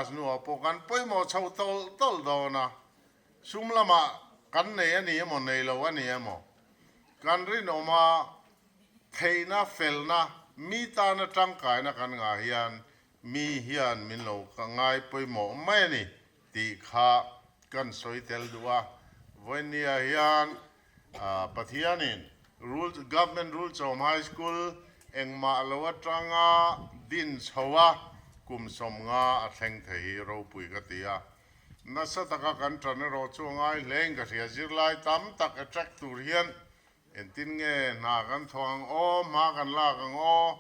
pass hnuah pawh kan pawimawh chho tawlh tawlh dawn a, sum lamah kan nei a ni emaw nei lo a ni emaw, kan rinawma theihna, felna, mi tana tangkaina kan ngah hian mi hian min lo ngai pawimawh mai a ni tih kha kan sawi tel duh a. Vawinia hian Pathianin Rul Government Rulchawm High School engmah lo atanga din chho a kum 50 a thleng thei hi ropui ka ti a. Nasa taka kan tan erawh chu a ngai hlein ka hria. Zirlai tam tak attract tur hian engtin nge hna kan thawk ang aw, hma kan lak ang aw,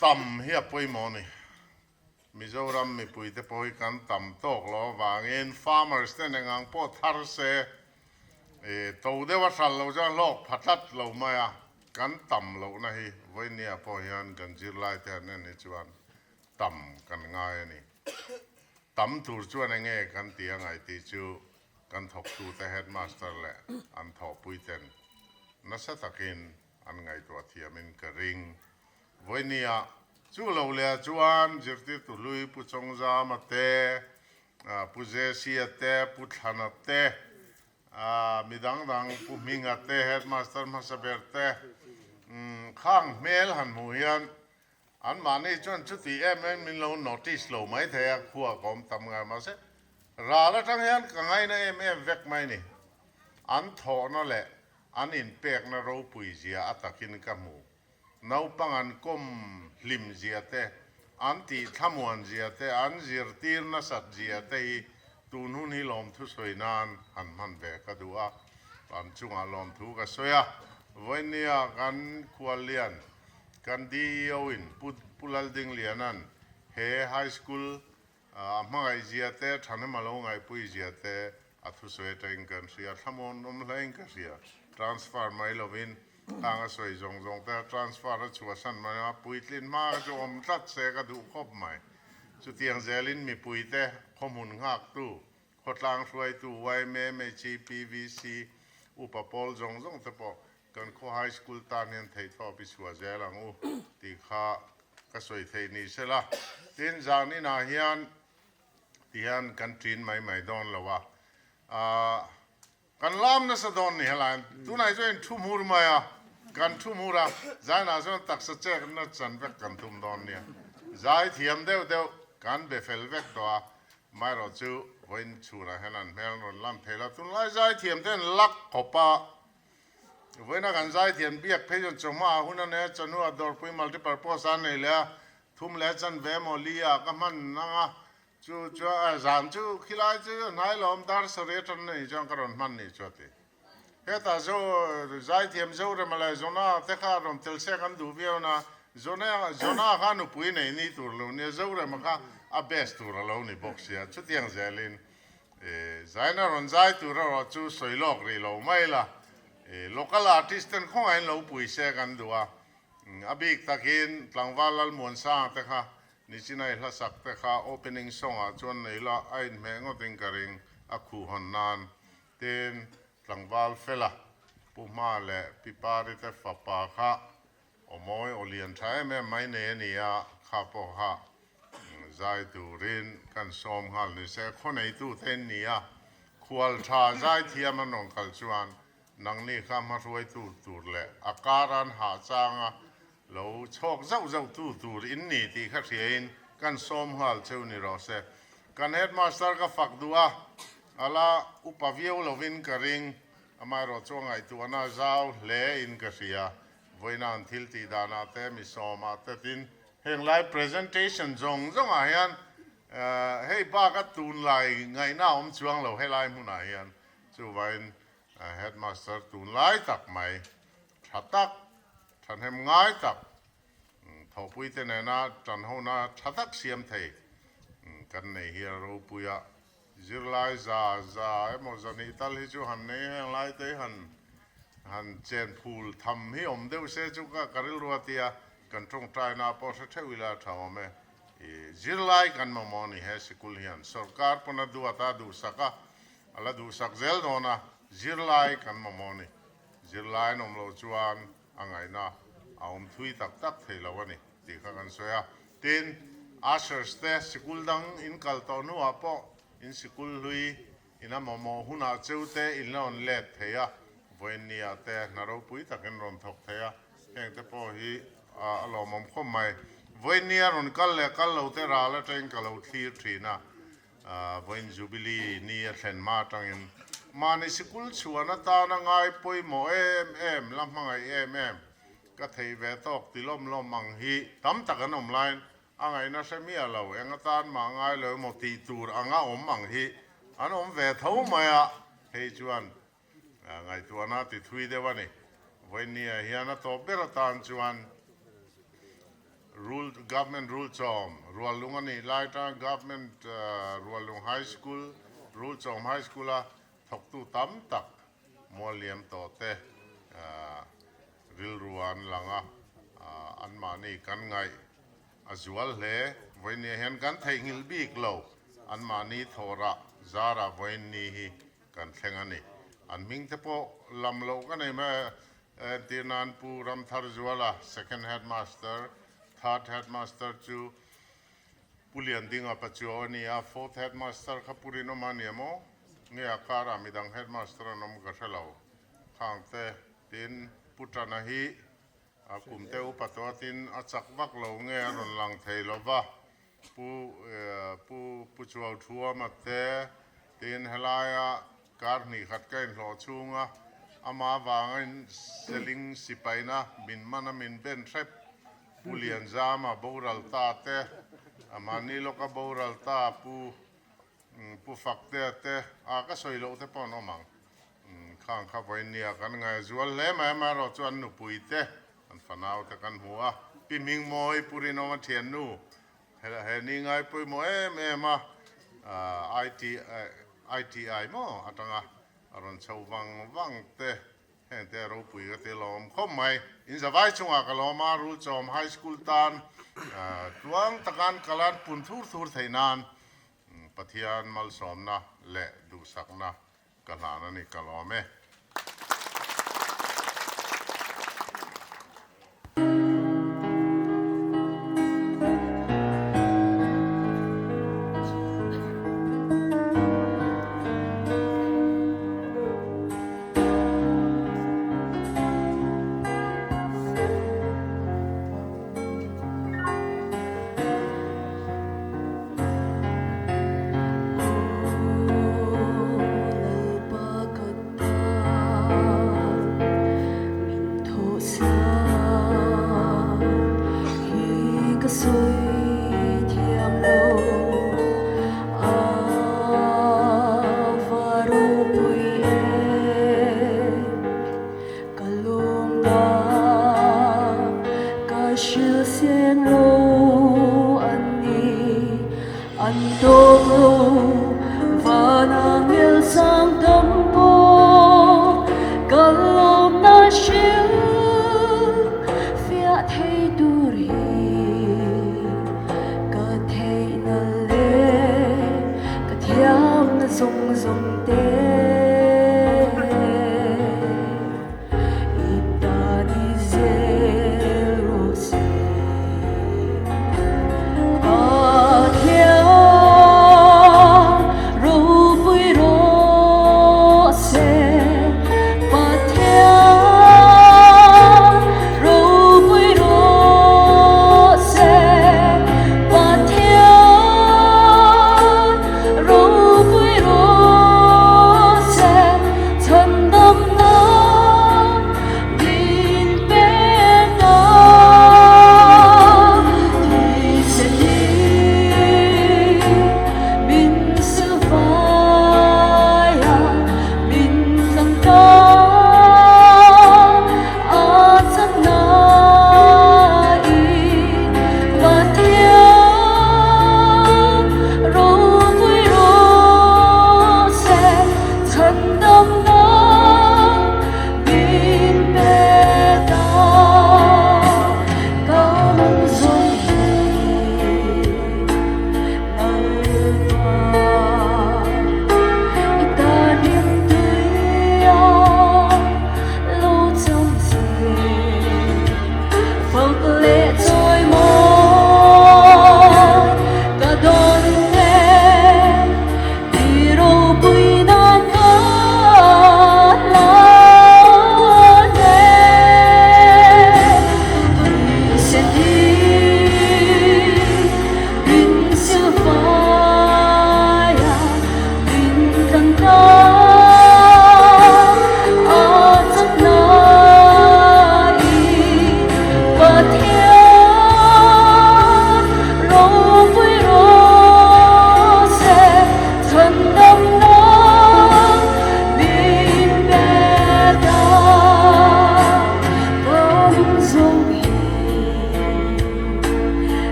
tam hi a pawimawh a ni. Mizoram mipuite pawh hi kan tam tawk lo avangin farmers ten eng ang pawh thar se to deuh a hral lo chuan hlawk pha tlat lo mai a, kan tam lohna hi vawinia pawh hian kan zirlai te han en hi chuan tam kan ngai a ni. Tam tur chuan eng nge kan ti a ngaih tih chu kan thawktute headmaster leh an thawhpuiten nasa takin an ngaihtuah thiamin ka ring. Vawinia chu lo leh ah chuan zirtirtu hlui Pu Chawngzama te, Pu Jesia te, Pu Thlana te, mi dang dang Pu Hminga te, Headmaster hmasa ber te khang hmel han hmuh hian anmahni chuan chuti em em min lo notice lo mai thei a, khua ka awm tam ngai mahse ral atang hian ka ngaina em em vek mai ni. An thawhna leh an inpekna ropui zia a takin ka hmu. Naupang an kawm hlim zia te, an tih thlamuan zia te, an zirtir nasat zia te hi tun hun hi lawmthu sawi nan han hman ve ka duh a, an chungah lawmthu ka sawi a. Vawinia kan khuallian, kan DEO in Pu Pu Laldingliana'n he High School A hmangaih zia te, thahnem a lo ngaihpui zia te a thusawi atangin kan hria, thlamuan awm hlain ka hria. Transfer mai lovin khang a sawi zawng zawng te a transfer a chhuahsan mai a, puitlin hma kha chu awm tlat se ka duh khawp mai. Chutiang zelin mipuite khawhmun nghaktu, khawtlang hruaitu, yma, mhe, PVC, upa pawl zawng zawng te pawh Kan khaw high school tan hian theihtawp i chhuah zel ang u tih kha ka sawi theih ni sela. Tin, zan inah hian ti hian kan ṭin mai mai dawn lo a, aah kan lam nasa dawn ni helai tunah hi chuan in thu hmur mai a, kan thu hmur a, zainah chuan taksa chek na chan vek kan tum dawn nia. Zai thiam deuh deuh kan be fel vek tawh a, amaherawh chu vawiin chhunah hian an hmel an rawn lam thei lo. Tunlai zai thiam te an lak khawp a. Vawiina kan zaithiam biak phei chuan chawhma ah hun a nei a, chawhnu ah dawrpui multipurpose a nei leh a, thum leh chanve emaw li ah ka hman ang a, chu chuan zan chu khilai chu a hnai lo awm dar sarih atang na nih chuan ka rawn hman nih chu a ti. Hetah zo zaithiam Zorema leh Zona te kha rawn tel se kan duh viau na, Zona Zona kha nupui nei ni tur lo nia, Zorema kha a best tur a lo ni bawk sia, chutiang zelin Zaina rawn zai tur erawh chu sawi lawk rih lo mai la, local artist ten khawngaihin lo pui se kan duh a, a bik takin tlangval Lalmuansanga te kha Nichinai hlasak te kha opening song ah chuan nei la a inhmeh ngawtin ka ring a khuhhawn nan. Tin, tlangval Fela, Pu Hma leh Pi Pari te fapa kha Aw mawi aw lian tha em em mai nei a ni a, kha pawh kha zai turin kan sawm nghal ni se, khaw neitu te in ni a, khual tha zai thiam an rawn kal chuan nangni kha hmahruaitu tur leh a kar an hah changa lo chhawk zauh zauh tu tur in ni tih kha hriain kan sawm nghal cheu ni rawh se. Kan headmaster ka fak duh a, a la upa viau lovin ka ring, amaherawh chu a ngaihtuahna zau hle in ka hria. Vawiina an thil tih danah te, mi sawmah te tin heng lai presentation zawng zawngah hian hei baka tunlai ngaihna a awm chuang lo helai hmunah hian chuvangin headmaster tunlai tak mai tha tak, thahnem ngai tak, thawhpuite nena tanhona tha tak siam thei kan nei hi a ropui a. Zirlai za za emaw zahnih tal hi chu han nei heng lai te hi han han chen phul tham hi awm deuh se chu ka ka rilru a tia kan tawngtaina pawh hre theuh ila a tha awm e. I zirlai kan mamawh a ni he sikul hian sorkar pawn a duat a duhsak a, a la duhsak zel dawn a, zirlai kan mamawh a ni. Zirlai an awm loh chuan a ngaihna a awm thui tak tak thei lo a ni tih kha kan sawi a. Tin, Ushers te sikul dang in kal tawh hnuah pawh in sikul hlui in a mamawh hunah cheu te in la rawn let thei a, vawiin niah te hna ropui takin rawn thawk thei a, heng te pawh hi a lawmawm khawp mai. Vawiin nia rawn kal leh kal lo te ral atangin ka lo thlir thin a, vawiin Jubilee ni a thlen hma atangin mahni sikul chhuan atana ngai pawimawh em em, la hmangaih em em Ka thei ve tawk ti lawm lawm ang hi tam tak an awm laiin a ngaihna hre miah lo, eng atan mah ngai lo emaw tih tur anga awm ang hi an awm ve tho mai a, hei chuan ngaihtuahna a ti thui deuh a ni. Vawinia hian a tawp ber atan chuan Rule, Government Rule Chawm, Ruallung a nih lai atanga Government Ruallung High School, Rule Chawm High School-a thawktu tam tak Mual liam tawh te rilru ah an lang a, anmahni kan ngaih a zual hle. Vawiinniah hian kan theihnghilh bik lo, anmahni thawhrah zarah vawiinni hi kan thleng a ni. An hming te pawh lam loh ka nei mai a, entir nan Pu Ramtharzuala, Second Headmaster, Third Headmaster chu Pu Liandinga Pachuau a ni a, Fourth Headmaster kha Pu Rinawma a ni em aw? Nge a karah midang Headmaster an awm ka hre lo. Khang te, tin Pu Tana hi a kum te upa tawh a tin a chak vak lo nge a rawn lang thei lo va, Pu Pu Pu Chuau Thuama te, tin helaia kar hnih khat ka inhlawh chhunga amah avangin Seling sipaina min man a min ben hrep Pu Lianzama boral ta te, mahni lawka boral ta Pu Pu Faktea te, a ka sawi loh te pawh an awm ang. Khang kha vawinia kan ngaihzual hle mai amaherawh chu an nupui te, an fanau te kan hmu a. Pi Hmingmawi, Pu Rinawma thiannu, he ni ngai pawimawh em em a, ITI maw atanga a rawn chho vang vang te Heng te ropui ka ti lawm khawp mai. In zavai chungah ka lawm a, Rulchawm High School tan tluang takan kalan pun thur thur theih nan Pathian malsawmna leh duhsakna ka hlan a ni ka lawm e.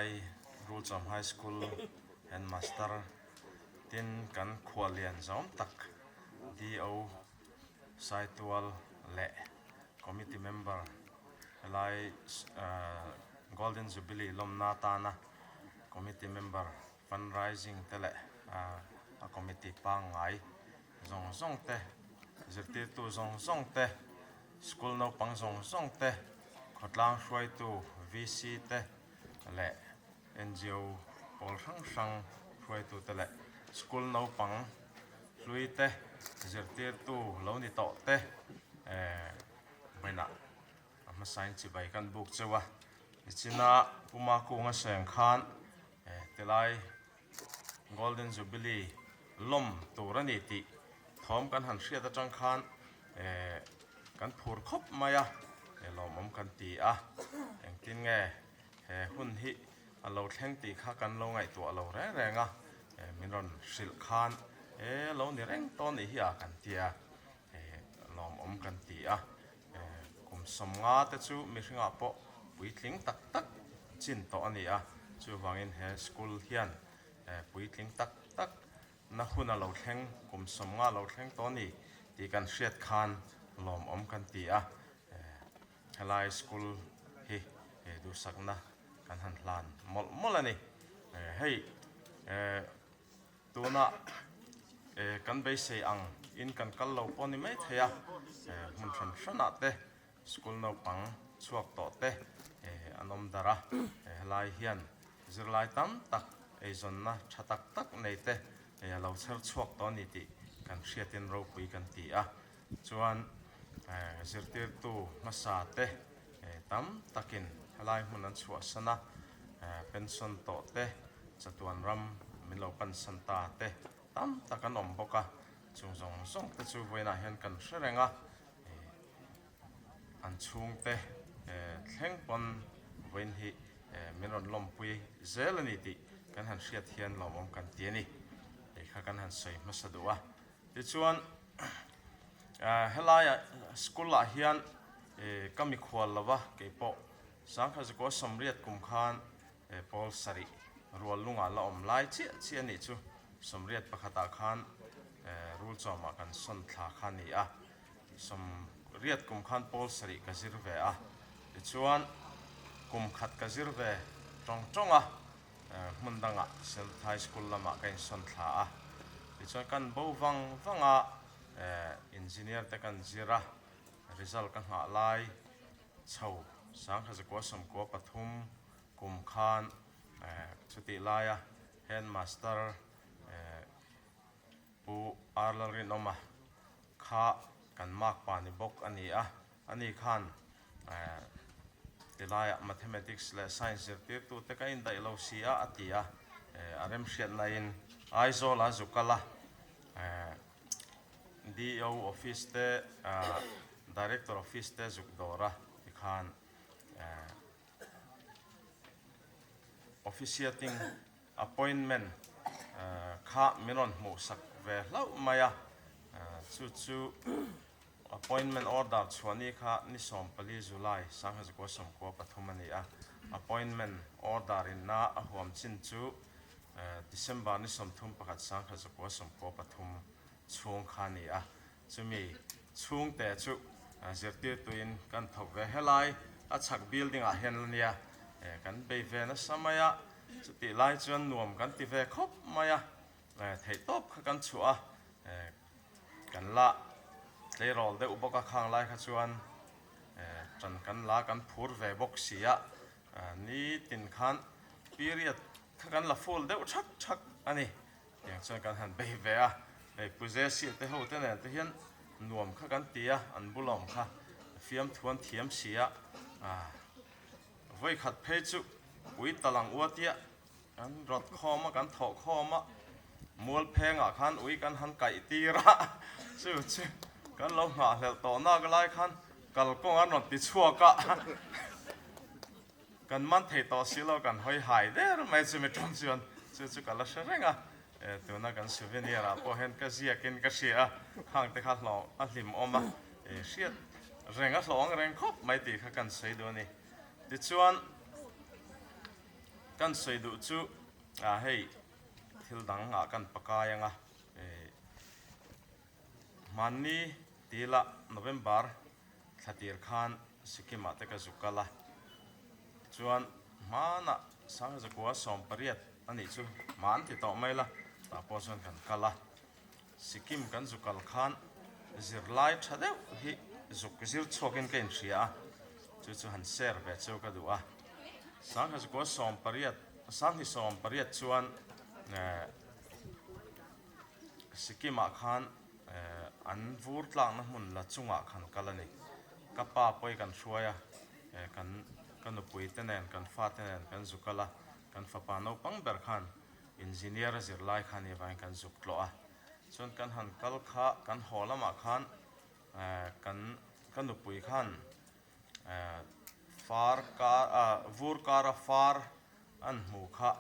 Helai Rulchawm High School Headmaster tin kan khuallian zawm tak DO Saitual leh Committee Member helai Golden Jubilee lawmna atana Committee Member Fundraising te leh a Committee pangngai zawng zawng te, zirtirtu zawng zawng te, School naupang zawng zawng te, khawtlang hruaitu VC te leh ngo pawl hrang hrang hruaitute leh school naupang hlui te, zirtirtu lo ni tawh te vawiinah a hmasain chibai kan buk cheu a. Nichina Puma kunga seng khan tilai Golden Jubilee lawm tur a ni tih thawm kan han hriat atang khan kan phur khawp mai a, lawmawm kan ti a. Engtin nge He hun hi a lo thleng tih kha kan lo ngaihtuah lo reng reng a, min rawn hrilh khan e lo ni reng tawh nih hi a kan ti a, lawmawm kan ti a. Kum 50 te chu mihringah pawh puitling tak tak chin tawh a ni a, chuvangin he school hian puitling tak tak na hun a lo thleng, kum 50 lo thleng tawh a ni tih kan hriat khan lawmawm kan ti a. Helai school hi duhsakna kan han hlan mawlh mawlh a ni. Hei tuna kan beisei ang in kan kal lo pawh ni mai thei a, hmun hran hranah te school naupang chhuak tawh te an awm darh a. Helai hian zirlai tam tak eizawnna tha tak tak nei te a lo chher chhuak tawh a ni tih kan hriatin ropui kan ti a. Chuan zirtirtu hmasa te tam takin helai hmun an chhuahsan a, pension tawh te, chatuan ram min lo pansan ta te tam tak an awm bawk a, chung zawng zawng te chu vawiinah hian kan hre reng a, an chhungte thleng pawn vawiin hi min rawn lawmpui zel a ni tih kan han hriat hian lawmawm kan ti a ni. Hei kha kan han sawi hmasa duh a. Tichuan, helaia school ah hian ka mikhual lo va, kei pawh Sangkhazikua 80 kum khan pawl sarih rual lungah la awm lai chiah chiah a nih chu. 81 ah khan Rulchawmah kan sawn thla kha a ni a, 80 kum khan pawl sarih ka zir ve a, tichuan kum khat ka zir ve tawng tawng a. Hmun dangah Selth High School lamah ka insawn thla a, tichuan kan bo vang vang a, Engineer te kan zir a, result ka nghah lai chho 1993 kum khan chutih laia Headmaster Pu R Lalrinawma kha kan makpa ni bawk a ni a, ani khan tilaiah Mathematics leh Science zirtirtute ka indaih lo si a, a ti a, a remhriatnain Aizawl a zu kal a, DO office te, Director office te zuk dawr a tikhan Officiating appointment kha min rawn hmuhsak ve hlauh mai a, chu chu appointment order chhuahni kha ni 14 July 1993 a ni a, appointment order inna a huam chin chu December ni 31 1993 chhung kha a ni a. Chumi chhungte chu zirtirtuin kan thawk ve helai a chhak building ah hian la nia kan bei ve nasa mai a, chutih lai chuan nuam kan ti ve khawp mai a, theihtawp kha kan chhuah a, kan la tleirawl deuh bawk a khang lai kha chuan tan kan la kan phur ve bawk si a, nitin khan period kha kan la full deuh thak thak a ni. Tiang chuan kan han bei ve a, hei Pu Jesse te ho te nen te hian nuam kha kan ti a, an bulawm kha fiamthu an thiam si a, vawikhat phei chu ui talang uatia kan rawt khawm a, kan thawh khawm a, mual phengah khan ui kan han kaih tir a, chu chu kan lo nghahhlelh tawh nak lai khan kalkawng an rawn ti chhuak a. Kan man thei tawh si lo, kan hawi hai der mai chu mi ṭawng chuan chu chu ka la hre reng a, tuna kan souvenir ah pawh hian ka ziakin ka hria a, khang te kha hlawh a hlim awm a, hriat reng a hlawh ang reng khawp mai tih kha kan sawi duh a ni. Tichuan. Kan sawi duh chu hei thil dang ah kan pakai anga hmanni tila November thla tir khan Sikkim ah te ka zuk kal a, chuan hmanah Sangzakua 18 a nih chu hman ti tawh mai la tah pawh chuan kan kal a. Sikkim kan zu kal khan zirlai tha deuh hi zuk zir chhuakin ka inhria a, chu chu han share ve chu ka duh a. Sanghazukua 18, Sanghi 18 chuan Sikkim ah khan an vur tlakna hmun la chungah khan kal a ni. Ka pa pawi kan hruai a, kan ka nupui te nen kan fate nen kan zu kal a, kan fapa naupang ber khan Engineer a zir lai kha ni avangin kan zuk tlawh a, chuan kan han kal kha kan haw lamah khan kan ka nupui khan far kar ah vur kara far an hmu kha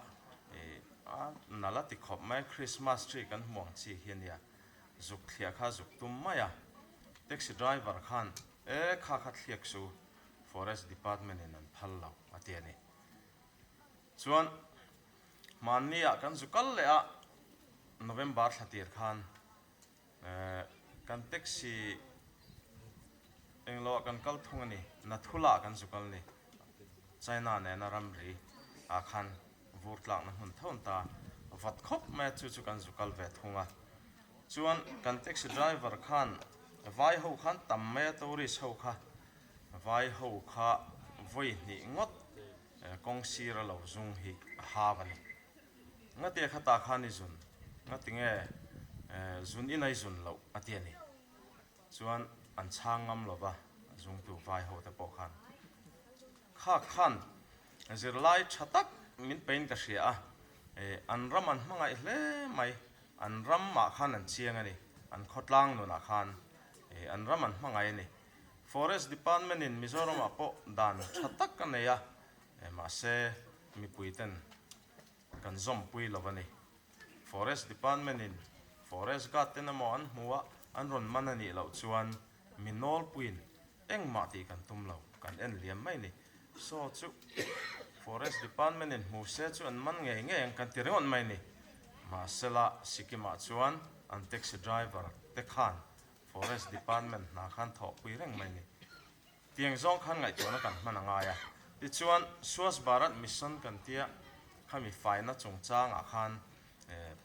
ih a nal a ti khawp mai a, Christmas tree kan hmu ang chi hi a nia, zuk thliah kha zuk tum mai a, taxi driver khan e kha kha thliak su forest department in an phal lo a ti a ni. Chuan Hmanni ah kan zu kal leh a, November thla tir khan kan taxi englo ah kan kal thung a ni, Nathula ah kan zu kal ni, China nena ramri ah khan vur tlakna hmun tho an ta vat khawp mai a, chu chu kan zu kal ve thung a. Chuan kan taxi driver khan vai ho khan tam mai a, tourist ho kha vai ho kha vawi hnih ngawt Kawng sir a lo zung hi a hau a ni. Ngatia khatah khan i zun, ngatinge zun in a i zun loh a ti a ni. Chuan an chhang ngam lo va, zungtu vai ho te pawh khan. Kha khan zirlai tha tak min pein ka hria a, an ram an hmangaih hle mai, an ramah khan an chiang a ni, an khawtlang nunah khan an ram an hmangaih a ni. Forest Department in Mizoram ah pawh dan tha tak a nei a, mahse mipui ten kan zawmpui lo a ni. Forest Department in Forest Guard ten emaw an hmu a, an rawn man a nih loh chuan mi nawlpuiin engmah tih kan tum lo, kan en liam mai ni. Saw chu Forest Department in hmu se chu an man ngei ngei ang kan ti ringawt mai ni. Mahsela Sikkim ah chuan an taxi driver te khan Forest Department hna khan thawhpui reng mai ni. Tiang zawng khan ngaihtuahna kan hman a ngai a. Tichuan, Swachh Bharat Mission kan tia khami faina chungchangah khan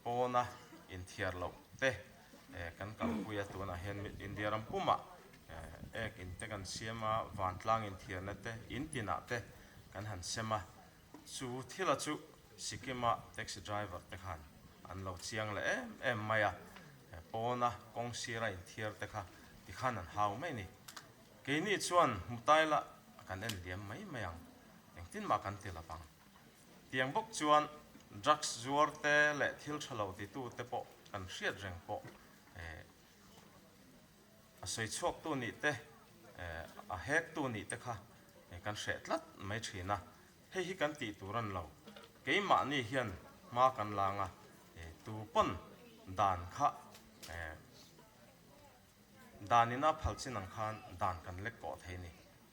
pawna inthiar loh te kan kalpui a, tunah hian India ram pumah ek in te kan siam a, vantlang inthiarna te, in tinah te kan han sem a. Chu thila chu Sikkim-a taxi driver te khan an lo chiang leh em em mai a, pawna kawng sira inthiar te kha tikhan an hau mai ni. Keini chuan hmu taila kan en liam mai mai ang, engtin mah kan ti lo vang. Tiang bawk chuan drugs zuar te leh thil tha lo titu te pawh kan hriat reng pawh a sawi chhuaktu nih te, a hektu nih te kha kan hreh tlat mai thin a, hei hi kan tih tur a ni lo. Keimahni hian hma kan lang a, tu pawn dan kha danin a phal chin ang khan dan kan lek kawh thei a ni.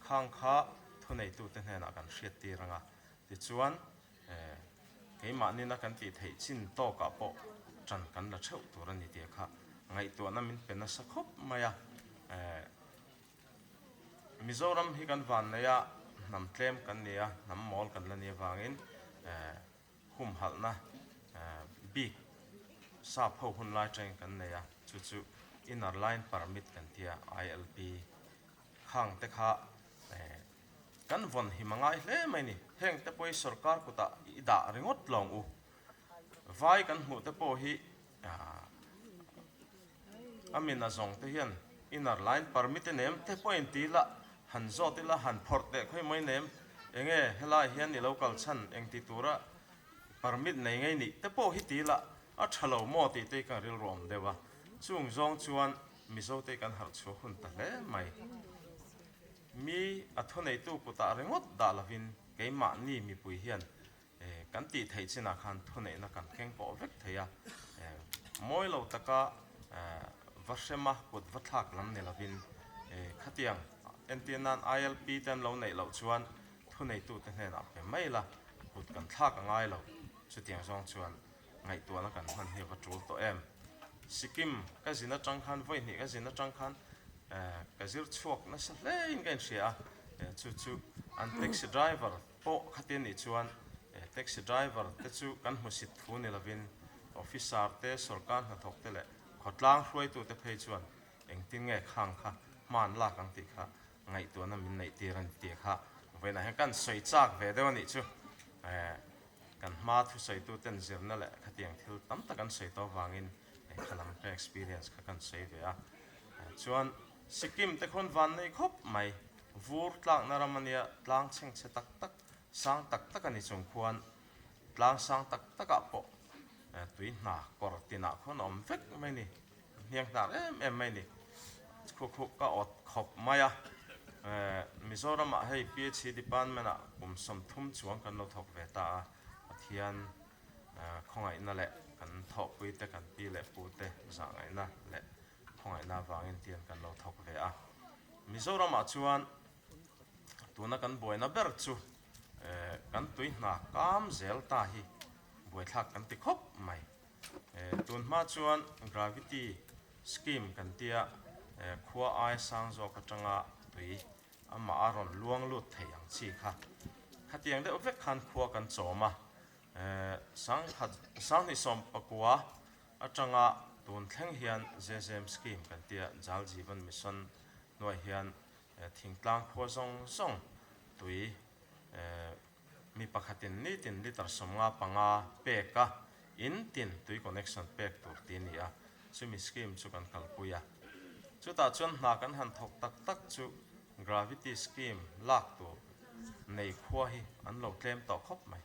Khang kha thuneitute hnenah kan hriat tir ang a, tichuan Keimahnin a kan tih theih chin tawkah pawh ṭan kan la ṭheuh tur a ni tih kha ngaihtuahna min pe nasa khawp mai a. Mizoram hi kan van nei a, hnam tlem kan ni a, hnam mawl kan la ni avangin humhalhna bik sap ho hun lai ṭangin kan nei a, chu chu Inner Line Permit kan ti a, ILP. Khang te kha Kan vawn him a ngai hle mai ni. Heng te pawh hi sorkar kutah i dah ringawt lawng u. Vai kan hmuh te pawh hi a min a zawng te hian inner line permit e nem te pawh in ti ila, han zawt ila, han phawrh teh khawi mai nem, enge helai hian i lo kal chhan engti tura permit nei ngei nih te pawh hi ti ila a tha lo maw tih te hi kan rilru awm deuh a. Chung zawng chuan Mizo te kan harh chhuak hun ta hle mai. Mi a thuneitu kutah ringawt dah lovin keimahni mipui hian kan tih theih chinah khan thuneihna kan keng pawh vek thei a, mawi lo taka va hrema kut va thlak lam ni lovin khatiang entir nan ILP te an lo neih loh chuan thuneitute hnenah pe mai la. Kut kan thlak a ngai lo. Chutiang zawng chuan ngaihtuahna kan hman hi a va tul tawh em. Sikkim ka zin atang khan vawi hnih ka zin atang khan ka zir chhuak nasa hlein ka inhria a, chu chu an taxi driver pawh khatia nih chuan taxi driver te chu kan hmusit thu ni lovin officer te, sorkar hnathawk te leh khawtlang hruaitute phei chuan engtin nge khang kha hman lak ang tih kha ngaihtuahna min neih tir a ni tih kha vawiinah hian kan sawi chak ve deuh a nih chu. Kan hma thusawitu ten zirna leh khatiang thil tam tak an sawi tawh avangin kha lam ka experience kha kan sawi ve a. Chuan Sikkim te khawn van nei khawp mai, vur tlakna ram a nia, tlang chhengchhe tak tak, sang tak tak a ni chung khuan tlang sang tak takah pawh tui hna kawr tinah khuan a awm vek mai a ni. Hniang hnar em em mai ni. Khu khu ka awt khawp mai a. Mizoramah hei PHC department ah kum 30 chuang kan lo thawk ve ta a. Pathian khawngaihna leh kan thawhpui te kan pi leh pu te zahngaihna leh khawngaihna avangin tian kan lo thawk ve a. Mizoramah chuan tuna kan buaina ber chu kan tui hna kam zel ta hi buaithlak kan ti khawp mai. Tun hma chuan gravity scheme kan tia khua ai sang zawk atanga tui amah a rawn luang lut thei ang chi kha. Khatiang deuh vek khan khua kan chawm a, 1970 atanga tun thleng hian JJM scheme kan tia Jal Jeevan Mission hnuai hian thingtlang khua zawng zawng tui Mi pakhatin nitin litre 55 pek a, in tin tui connection pek tur ti a ni a, chumi scheme chu kan kalpui a. Chutah chuan hna kan han thawk tak tak chu gravity scheme lak tur nei khua hi an lo tlem tawh khawp mai.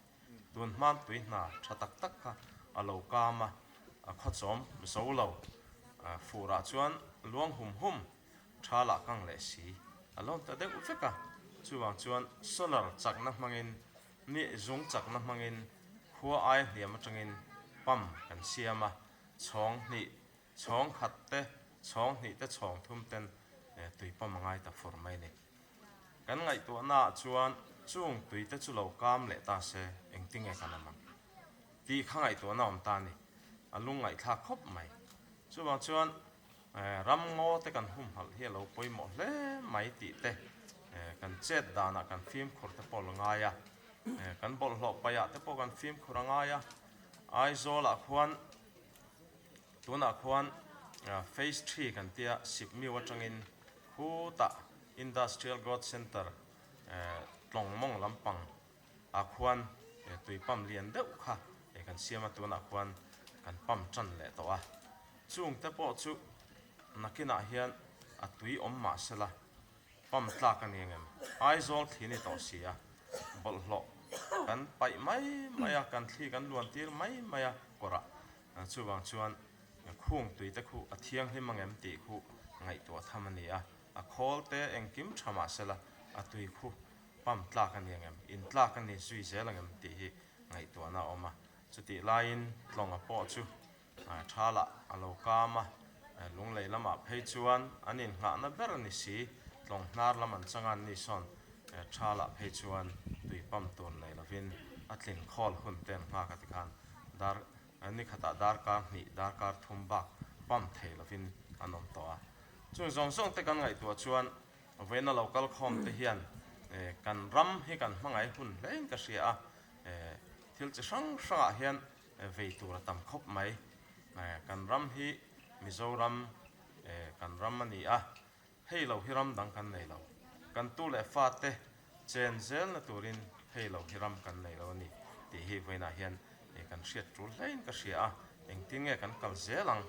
Tun hman tui hna tha tak tak kha a lo kam a, a khawchawm zo lo. Furah chuan luang hum hum tha lah kang leh si a lo ta deuh vek a, chuvang chuan solar chakna hmangin ni zung chakna hmangin khua aia hniam atangin pump kan siam a, chhawng hnih chhawng khat te chhawng hnih te chhawng thum ten tui pump a ngai ta fur mai a ni. Kan ngaihtuahna ah chuan chung tui te chu lo kam leh ta se engtinge kan awm ang tih kha ngaihtuahna awm ta a ni, a lungngaihthlak khawp mai. Chuvang chuan Ram ngaw te kan humhalh hi a lo pawimawh hle mai tih te, kan chet danah kan fimkhur te pawh la ngai a, kan bawlhhlawh paihah te pawh kan fimkhur a ngai a. Aizawlah khuan tunah khuan Phase Three kan tia Sipmiu atangin khutah Industrial Growth Centre tlawng mawng lampang ah khuan tui pump lian deuh kha kan siam a, tunah khuan kan pump tan leh tawh a. Chung te pawh chu nakinah hian a tui awm mah sela pump tlak a ni ang em? Aizawl thli ni tawh si a, bawlhhlawh kan paih mai mai a, kan thli kan luan tir mai mai a kawrah. Chuvang chuan khung tui te khu a thianghlim ang em tih khu ngaihtuah tham a ni a, a khawl te engkim tha mah sela a tui khu pump tlak a ni ang em, in tlak a ni zui zel ang em tih hi ngaihtuahna a awm a. Chutih laiin tlawnga pawh chu tha lah a lo kam a, lunglei lamah phei chuan an innghahna ber a ni si, tlawng hnar lam an chang a an ni sawn tha lah phei chuan tui pump tur nei lovin a tlin khawl hun te an nghak a tikhan dar ni khatah darkar hnih darkar thum bak pump thei lovin an awm tawh a. Chung zawng zawng te kan ngaihtuah chuan Vawiina lo kal khawm te hian kan ram hi kan hmangaih hun hlein ka hria a, thil chi hrang hrangah hian vei tur a tam khawp mai. Kan ram hi Mizoram kan ram a ni a, hei lo hi ram dang kan nei lo. Kan tu leh fate chen zelna turin hei lo hi ram kan nei lo a ni tih hi vawiinah hian kan hriat tul hlein ka hria a, engtin nge kan kal zel ang?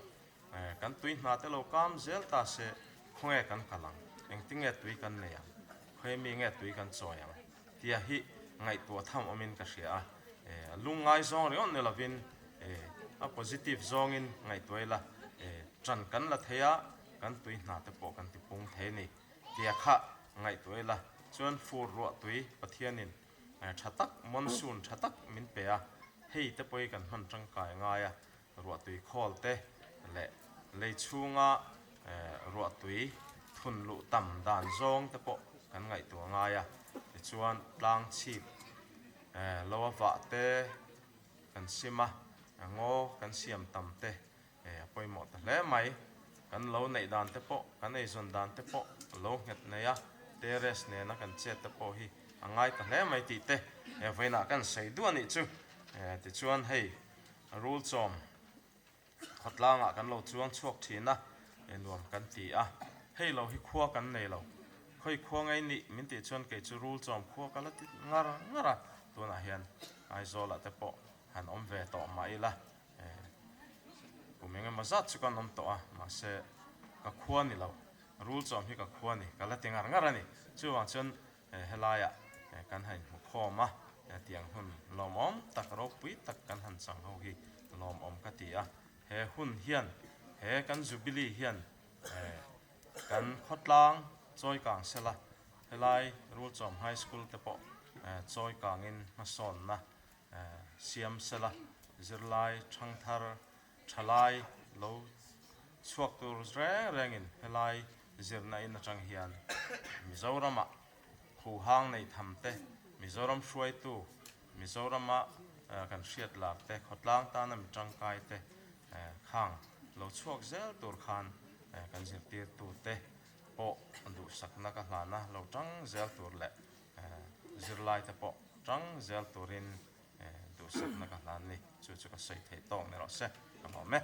Kan tui hna te lo kam zel ta se khawnge kan kal ang, engtinge tui kan nei ang, khawi mi nge tui kan chawi ang tia hi ngaihtuah tham awmin ka hria a, a lungngai zawng ringawt ni lovin a positive zawngin ngaihtuah ila ṭan kan la thei a, kan tui hna te pawh kan ti pung thei a ni tia kha ngaihtuah ila chuan fur ruah tui Pathianin ṭha tak monsoon ṭha tak min pe a, hei te pawh hi kan hman ṭangkai ngai a. Ruahtui khawl te leh lei chhunga ruahtui thun luh tam dan zawng te pawh kan ngaihtuah ngai a, tichuan tlang chhip. Lo a vah te kan sim a, ngaw kan siam tam te a pawimawh ta hle mai. Kan lo neih dan te pawh, kan eizawn dan te pawh lo nghet nei a, terrace nena kan chet te pawh hi a ngai ta hle mai tih te vawiinah kan sawi duh a nih chu. Tichuan hei rul chawm Khawtlangah kan lo chuang chhuak thin a, nuam kan ti a. Hei lo hi khua kan nei lo. Khawi khua ngei nih min tih chuan kei chu rul chawm khua ka la ti ngar ngar a, tunah hian Aizawlah te pawh han awm ve tawh mah ila, kum eng emaw zat chu kan awm tawh a, mahse ka khua ni lo, rul chawm hi ka khua ni ka la ti ngar ngar a ni. Chuvang chuan Helaiah kan han inhmukhawm a, tiang hun lawmawm tak ropui tak kan han chang ho hi lawmawm ka ti a. He hun hian, he kan Jubilee hian kan khawtlang chawikang sela, helai Rulchawm High School te pawh chawikangin hmasawnna siam sela, zirlai thangthar thalai lo chhuak tur reng rengin helai zirna in atang hian Mizoramah huhang nei tham te, Mizoram hruaitu, Mizorama kan hriat lar te, khawtlang tana mi tangkai te khang lo chhuak zel tur khan kan zirtirtu te pawh duhsakna ka hlana lo tang zel tur leh zirlai te pawh tang zel turin Duhsakna ka hlan ni, chu chu ka sawi theih tawk ni rawh se, ka lawm e.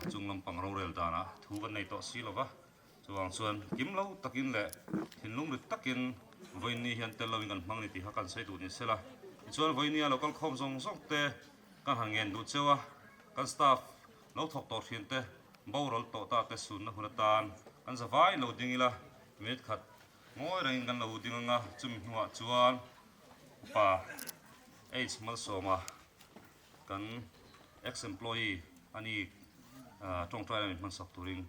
Chung lampang rorel danah thu kan nei tawh si lo va, chuvang chuan kim lo takin leh thinlung rit takin vawiinni hian tel loin kan hmang ni tih kha kan sawi duh ni sela. Tichuan vawiinnia lo kal khawm zawng zawng te kan han ngen duh cheu a, kan staff lo thawk tawh thin te, boral tawh ta te sunna hun atan kan za vai lo ding ila, minute khat ngawi rengin kan lo ding anga chumi hnuah chuan upa H Malsawma Kan ex employee a ni tawngtai lamin hmansak turin.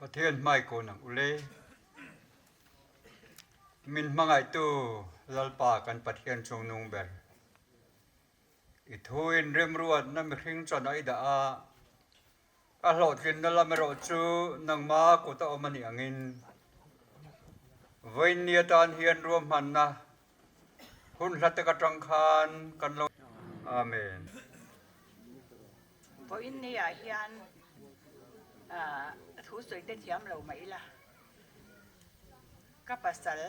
Pathian hmaikawn ang ule. Min hmangaihtu Lalpa kan Pathian chungnung ber. I thuin remruatna mihring chuan a i dah a, a hlawhtlinna lam erawh chu nangma kut a awm a nih angin vawiinni atan hian ruahmanna hun hla tak atang khan kan lo Amen. Vawiinni ah hian thu sawi te thiam lo mah ila, ka pasal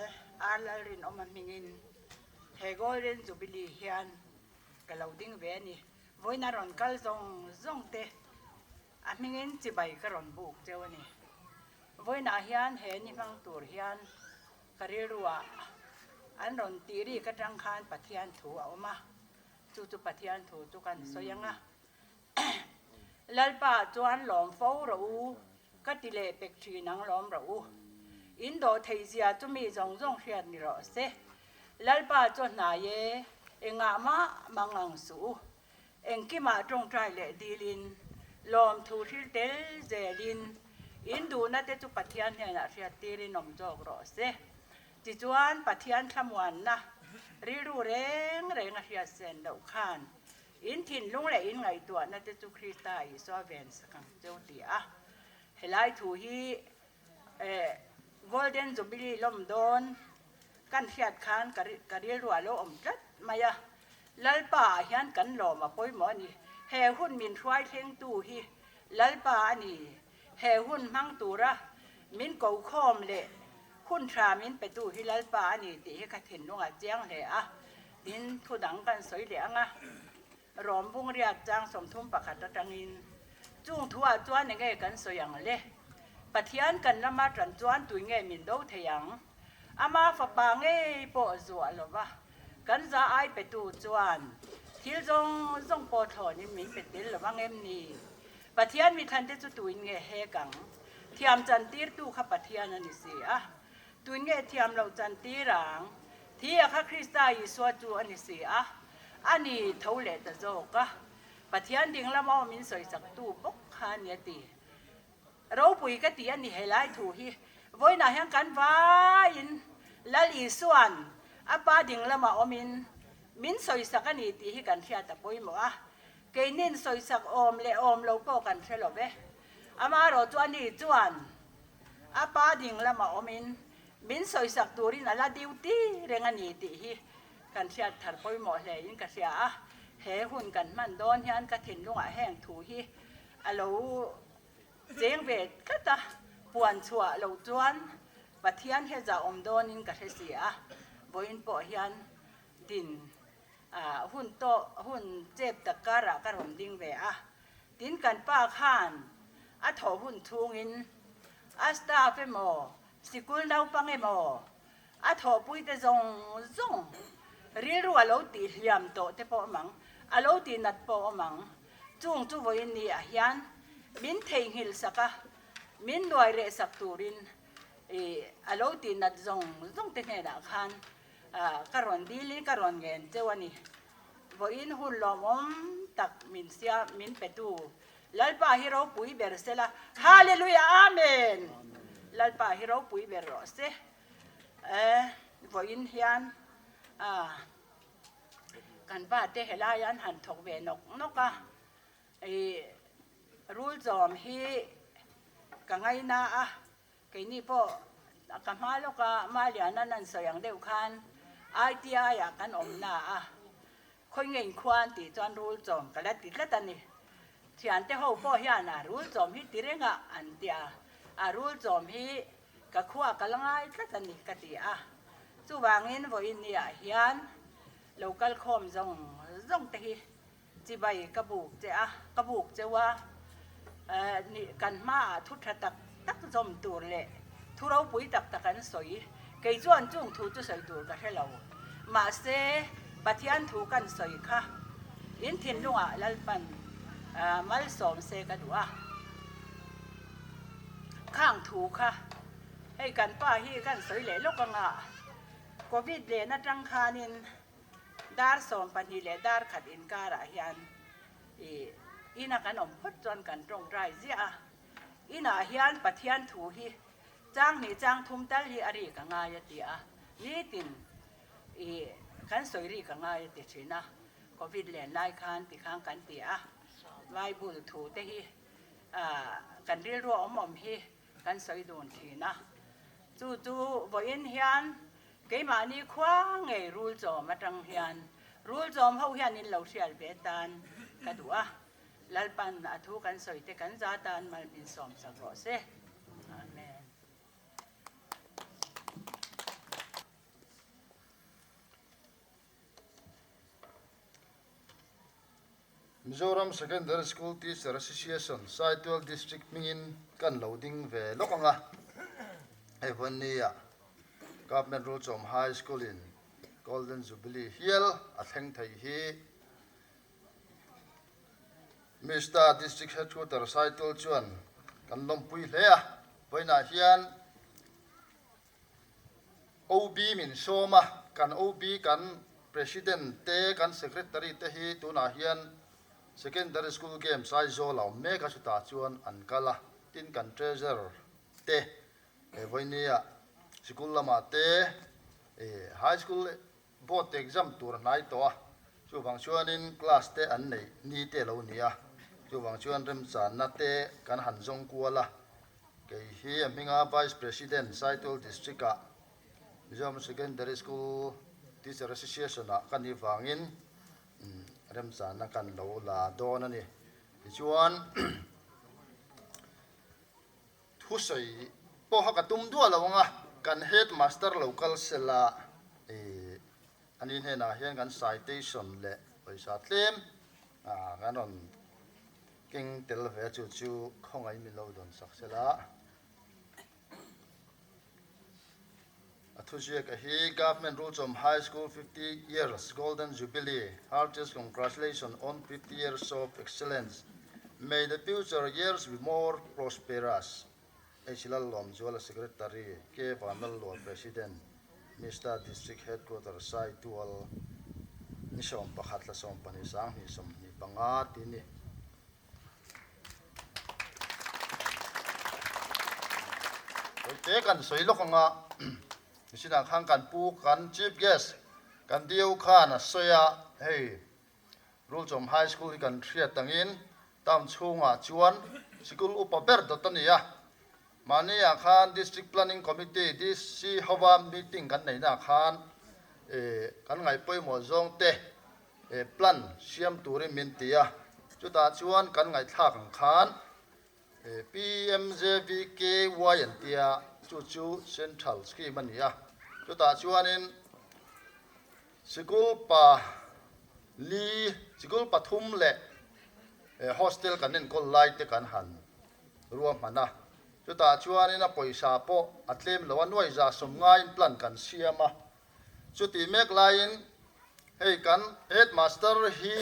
Ar Lalrinawma hmingin he Golden Jubilee hian ka lo ding ve a ni. Vawiin a rawn kal zawng zawng te a hmingin chibai ka rawn buk cheu a ni. Vawiinah hian he ni hmang tur hian ka rilruah an rawn tih rik atang khan Pathian thu a awm a, chu chu Pathian thu chu kan sawi ang a. Lalpa chuan lawm fo rawh u, ka ti leh pek thin ang lawm rawh u. In dawh theih zia chu mi zawng zawng hriat ni rawh se. Lalpa chu hnai e, engah mah mang ang suh u. Engkimah tawngtai leh dilin, lawmthu hril tel zelin, in duhna te chu Pathian hnenah hriat tirin awm zawk rawh se. Tichuan Pathian thlamuanna rilru reng reng a hriat sen loh khan In thinlung leh in ngaihtuahna te chu Krista Isua ven sak ang cheu ti a. Helai thu hi Golden Jubilee lawm dawn kan hriat khan ka rilru a lo awm tlat mai a. Lalpa ah hian kan lawm a pawimawh a ni. He hun min hruai thlengtu hi Lalpa a ni. He hun hmang tura min ko khawm leh hun tha min petu hi Lalpa a ni tih hi ka thinlung a chiang hle a. Tin, thu dang kan sawi leh ang a, Rom bungriat chang 31 atangin chung thuah chuan enge kan sawi ang le? Pathian kan lama tan chuan tui nge min do thei ang? Ama fapa ngei pawh zuah lova kan za ai petu chuan thil zawng zawng pawh thlawnin min pe tel lo ang em ni? Pathian mithlante chu tuin nge hek ang? Thiam chantirtu kha Pathian a ni si a. Tuin nge thiam loh chantir ang? Thi a kha Krista Isua chu a ni si a, a ni tho leh ta zawk a. Pathian ding lama awm in sawisaktu bawk kha a ni a ti. Ropui ka ti a ni helai thu hi. Vawiinah hian kan vaiin Lal Isua'n a Pa ding lama awm in min sawisak a ni tih hi kan hriat a pawimawh a. Keinin sawisak awm leh awm lo pawh kan hre lo ve. Amaherawhchu a ni chuan a Pa ding lama awm in Min sawisak turin a la duty reng a ni tih hi kan hriat thar pawimawh hle in ka hria a, he hun kan hman dawn hian ka thinlungah heng thu hi a lo cheng ve tlat a, puan chhuah loh chuan Pathian he zah awm dawnin ka hre si a, vawiin pawh hian din hun tawh hun chep tak karah ka rawn ding ve a, tin kan pa khan a thawh hun chhungin a staff emaw Sikul naupang emaw, a thawhpuite zawng zawng rilru a lo tih hliam tawh te pawh awm ang, a lo tih nat pawh awm ang. Chung chu vawiin ni ah hian min theihnghilh sak a, min nuai reh sak turin ih a lo tih nat zawng zawng te hnenah khan ka rawn dilin ka rawn ngen cheu a ni. Vawiin hun lawmawm tak min siam min petu Lalpa hi ropui ber sela Hallelujah Amen Lalpa hi ropui ber rawh se eh vawiin hian ah kan pa te helai an han thawk ve nawk nawk a ih rul zawm hi ka ngaina a Keini pawh ka hma lawka Maliana nan sawi ang deuh khan ITI ah kan awm na a, khawi nge inkhua an tih chuan rul chawm ka la ti tlat a ni. Thiante ho pawh hian a rul chawm hi ti reng a an ti a, a rul chawm hi ka khua ka la ngai tlat a ni ka ti a. Chuvangin vawiin ni ah hian lo kal khawm zawng zawng te hi Chibai ka buk che a, ka buk cheu a, kan hmaah thu tha tak tak zawm tur leh thu ropui tak tak an sawi. Kei chuan chung thu chu sawi tur ka hre lo. Mahse, Pathian thu kan sawi kha in thinlungah Lalpan malsawm se ka duh a. Khang thu kha hei kan pa hi kan sawi leh lawk anga Covid len atang khanin Dar 12 leh dar khat inkarah hian ih ina kan awm phawt chuan kan tawngtai ziah a, inah hian Pathian thu hi chang hnih chang thum tal hi a rik a ngai a ti a, nitin ih kan sawi rik a ngai a ti thin a, Covid len lai khan tikhan kan ti a, Bible thu te hi ah kan rilru a awm awm hi kan sawi dun thin a, chu chu vawiin hian Keimahni khua ngei rul chawm atang hian rul chawm ho hian in lo hrial ve tan ka duh a, Lalpan a thu kan sawi te kan za tan mal min sawm sak rawh se. Amen. Mizoram Secondary School Teacher Association Saitual District hmingin kan lo ding ve lawk ang a, hei Vanni-ah Government Rulchawm High School-in Golden Jubilee hial a thleng thei hi Mister District Headquarter Saitual chuan kan lawmpui hle a, vawiinah hian OB min sawm a, kan OB kan President te, kan Secretary te hi tunah hian Secondary School Games Aizawl a awm mek a, chutah chuan an kal a, tin kan Treasurer te Vawinia sikul lamah te High School Board exam tur a hnai tawh a, chuvang chuanin class te an neih ni te lo ni a, chuvang chuan remchanna te kan han zawng kual a, kei hi a hminga Vice President Saitual District ah Mizoram Secondary School Teacher Association ah ka nih vangin remchanna kan lo la dawn a ni. Tichuan. Thusawi pawha ka tum duah lo anga kan headmaster lo kal sela ih ani hnenah hian kan citation leh pawisa tlem ah kan rawn keng tel ve a chu chu khawngaih min lo dawn sak sela. A thuziak a hi Government Rulchawm High School 50 Years Golden Jubilee Heartiest Congratulations on 50 Years of Excellence May the future years be more prosperous H Lallawmzuala Secretary K Vanlallual President Mister District Headquarter Saitual ni 11 thla 12 2025 tih a ni. Te kan sawi lawk anga machine-ah khan kan pu kan chief guest kan DO khan a sawi a, hei Rulchawm High School hi kan hriat angin town chhungah chuan sikul upa ber dawt a ni a, mahniah khan District Planning Committee, DC, hova meeting kan neihnaah khan kan ngaihpawimawh zawng te plan siam turin min ti a, chutah chuan kan ngaihthlak ang khan PMJVKY an tia, chu chu Central Scheme a ni a, chutah chuanin sikul pa li, sikul pathum leh hostel kan enkawl lai te kan han ruahman a, chutah chuanin a pawisa pawh a tlem lo a, nuai za sawm ngaiin plan kan siam a, Chutih mek laiin hei kan headmaster hi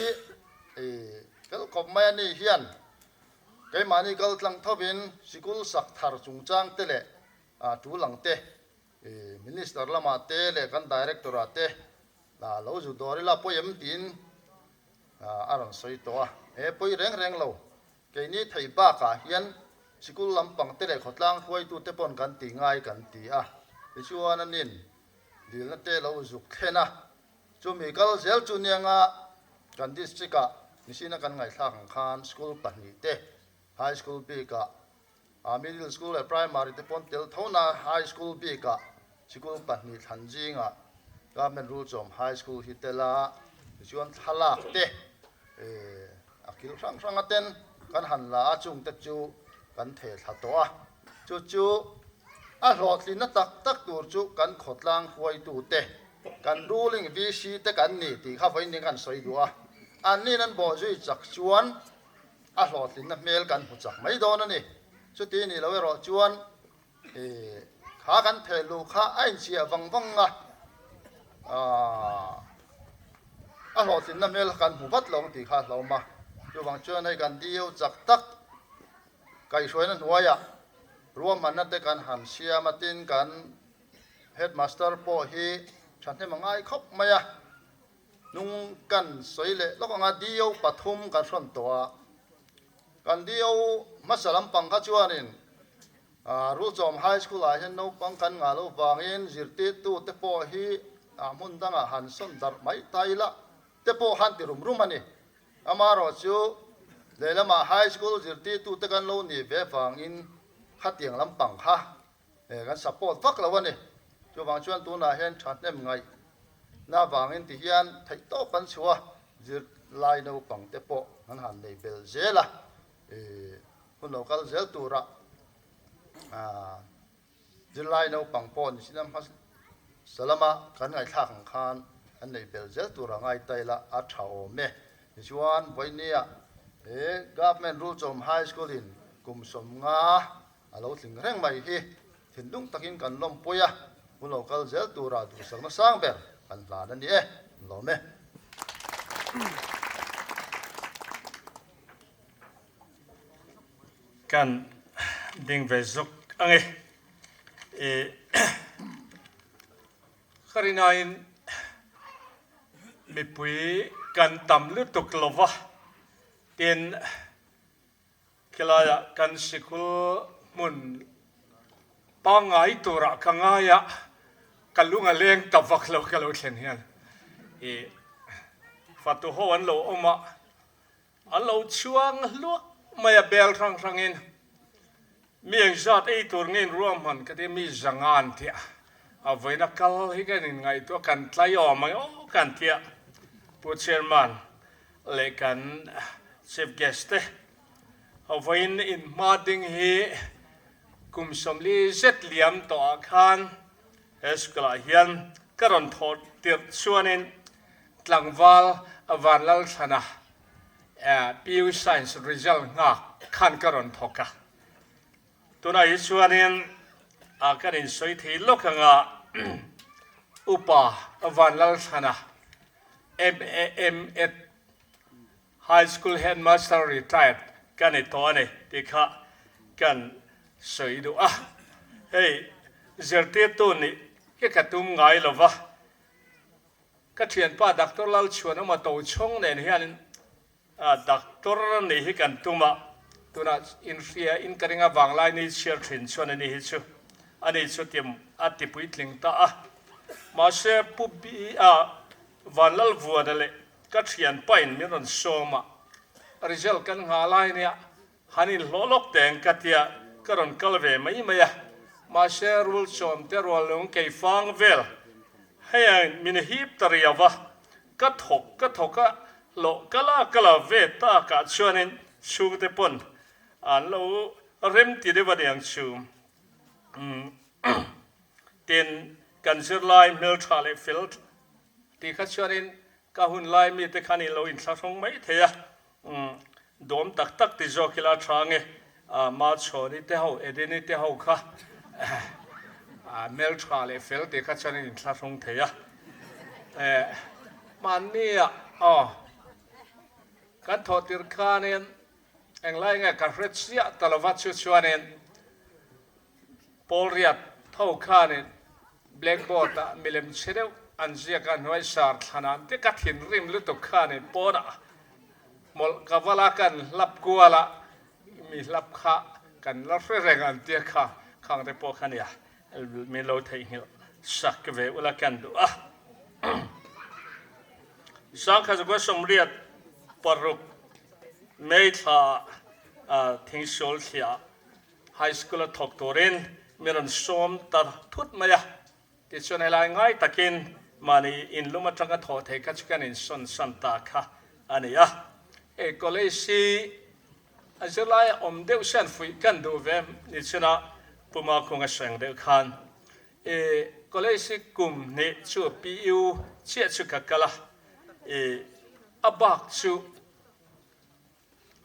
fel khawp mai a ni hian keimahni kal tlang thovin sikul sak thar chungchang te leh tul ang te minister lamah te leh kan director ah te lo zu dawr ila pawi em tiin. A rawn sawi tawh a, he pawi reng reng lo. Keini thei bakah hian sikul lampang te leh khawtlang hruaitute pawn kan ti ngai kan ti a, tichuan anin dilna te lo zuk thlen a, chumi kal zel chu nianga kan district ah mihring kan ngaihthlak ang khan school pahnihte high school bikah A middle school leh primary te pawn tel tho na high school bikah sikul pahnih thlan zingah Government Rulchawm High School hi tel a, tichuan thlalak te a kil hrang hrang a ten kan han la a, chung te chu kan theh thla tawh a, chu chu a hlawhtlinna tak tak tur chu kan khawtlang hruaitu te, kan ruling VC te kan ni tih kha vawiin kan sawi duh a, anni'n an bawhzui chak chuan A hlawhtlinna hmel kan hmu chak mai dawn a ni. Chuti ni lo erawh chuan kha kan theh luh kha a inchhiah vang vang a, a hlawhtlinna hmel kan hmu vat lo ang tih kha a hlauhawm a. Chuvang chuan hei kan DO chak tak kaihhruaina hnuaiah ruahmanna te kan han siam a, tin kan Headmaster pawh hi thahnem a ngai khawp mai a. Hnung kan sawi leh lawk anga DO pathum kan hrawn tawh a, kan DO hmasa lampang kha chuanin Rulchawm High School ah hian naupang kan ngah loh vangin zirtirtu te pawh hi hmun dangah han sawn darh mai ta ila te pawh han ti rum rum a ni. Amaherawhchu lehlamah High School zirtirtu te kan lo nih ve vangin khatiang lampang kha Kan support vak lo a ni. Chuvang chuan tunah hian thahnem ngaih na vangin ti hian theih tawp kan chhuah a, zirlai naupang te pawh kan han nei bel zel a, hun lo kal zel tura zirlai naupang pawh ni sin a hmasa lama kan ngaihthlak ang khan an nei bel zel tura ngai ta ila a tha awm e. Tichuan vawinia he Government Rulchawm High School in kum 50 A lo tling reng mai hi thinlung takin kan lawmpui a, hun lo kal zel tura duhsakna sang ber kan hlan a ni e, lawm e. Kan ding ve zawk ang e. I ka rinain mipui kan tam lutuk lova, tin Khilaiah kan sikul hmun pangngai turah ka ngai a, ka lung a leng ta vak lo ka lo thlen hian i fatu ho an lo awm a, an lo chhuang hluah mai a bel hrang hrangin mi engzat ei tur nge in ruahman ka ti mi zangan tih a vawiin a kal hi kan inngaihtuah kan tlai awm ang aw kan tia Pu Chairman leh kan Chief Guest te vawiin inhma ding hi kum 40 zet liam tawh ah khan he school ah hian ka rawn thawh tirh chuanin tlangval Vanlalthlana PU Science result nghak khan ka rawn thawk a. Tunah hi chuanin kan insawi thei lawk anga Upa Vanlalthlana MAM at High School Headmaster Retired ka ni tawh a ni tih kha kan sawi duh a. Hei zirtirtu nih hi ka tum ngai lo va, ka thianpa Doctor Lalchhuanawma Tochhawng nen hianin Doctor nih hi kan tum a, tunah inhria in ka ring a vanglai ni chhiar thin chuan ani hi chu ani chu tim a ti puitling ta a. Mahse Pu B-a Vanlalvuana leh ka thianpain min rawn sawm a, result kan nghah lai nia han inhlawh lawk teng ka tia ka rawn kal ve mai mai a. Mahse rul chawm te rual lung kei fang vel hei ang min hip ta riau a, Ka thawk ka thawk a, hlawh ka la ka la ve takah chuanin chhungte pawn an lo rem ti deuh a niang chu. Tin, kan zirlai hmeltha leh fel tih kha chuanin ka hun lai mite khan in lo inthlahrung mai thei a. Dawm tak tak ti zawk ila tha nge Machhawni te ho, Edeni te ho kha hmeltha leh fel tih kha chuan in inthlahrung thei a. Hmanni ah aw kan thawh tir khanin englai nge ka hre chiah ta lova chu chuanin Pawl riat tho khanin blackboard ah milem chhe deuh an ziak a hnuai sar thlan ah te ka thinrim lutuk khanin pawnah. Hmawlh ka vala kan hlap kual a, mi hlap kha kan la hre reng an tia kha khang te pawh kha nia min lo theihnghilh sak ve ula kan duh a. Zangkhat zakua 86 May thla ah Thingsual thliah High School a thawk turin min rawn sawm ta thut mai a. Tichuan helai ngai takin mahni inlum atanga thawh theih kha chu kan insawn san ta kha a ni a. Hei college hi a zirlai a awm deuh se an fuih kan duh ve nichina Puma Kunga seng deuh khan i college hi kum hnih chu PU chiah chu ka kal a, i a bak chu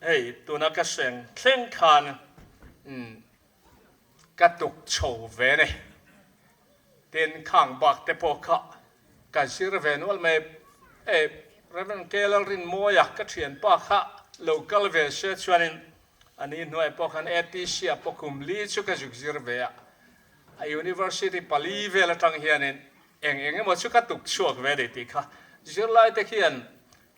Hei tuna ka seng thleng khan ka tuk chho ve ni. Tin khang bak te pawh kha ka zir ve nual mai. Hei Rev. K. Lalrinmawia ka thianpa kha lo kal ve se chuanin a ni hnuai pawh khan ATC ah pawh kum li chu ka zuk zir ve a. A university pali vel atang hianin eng eng emaw chu ka tuk chhuak ve ni tih kha zirlai te khian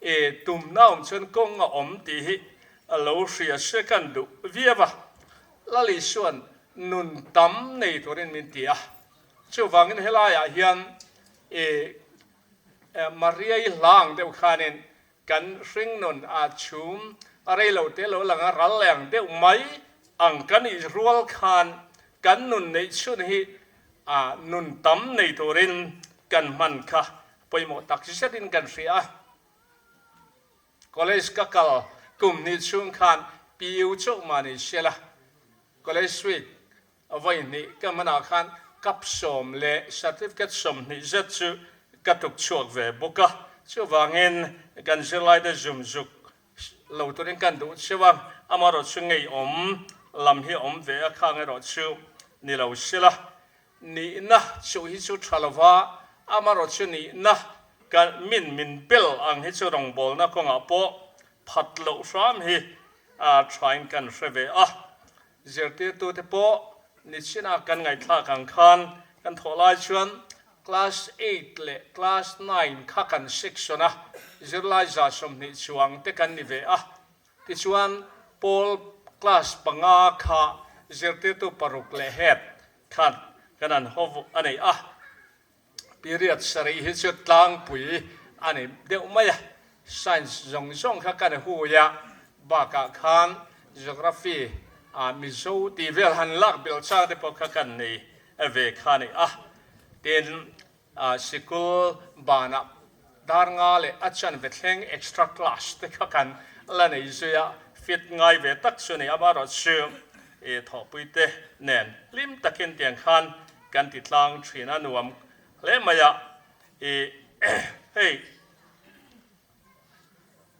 E tumna awm chuan kawng a awm tih hi a lo hria se kan duh viau a, Lal Isua'n nun tam nei turin min ti a. Chuvangin helaiah hian e Maria-i hla ang deuh khanin kan hringnun a chhum a rei lo te lo lang a, ral leh ang deuh mai ang kan ih rual khan kan nun neih chhun hi a nun tam nei turin kan hman kha Pawimawh tak zetin kan hria a, College ka kal kum hnih chhung khan PU chauh mah ni sela, College week vawi hnih ka hmanah khan cup sawm leh certificate 20 zet chu ka tuk chhuak ve bawk a, chuvangin kan zirlaite zum zuk lo turin kan duh cheu a, amaherawh chu ngeiawm lam hi a awm ve a, khang erawh chu ni lo sela. Nihna chu hi chu tha lova, amaherawh chu nihna ka min min bel ang hi chu rawngbawlna kawngah pawh phat loh hram hi a thain kan hre ve a. Zirtirtute pawh nichina kan ngaihthlak ang khan kan thawh lai chuan class eight leh class nine kha kan section a, zirlai 120 chuang te kan ni ve a. Tichuan pawl class panga kha zirtirtu paruk leh head Khat kan an haw a nei a, period sarih hi chu tlangpui a ni deuh mai a, science zawng zawng kha kan hui a, bakah khan geography ah Mizo tih vel han lak belh chang te pawh kha kan nei ve kha a ni a, tin Sikul banah dar nga leh a chanve thleng extra class te kha kan la nei zui a, fit ngai ve tak chu ni amaherawh chu i thawhpui te nen hlim takin tiang khan kan ti tlang thin a nuam hle mai a, i hei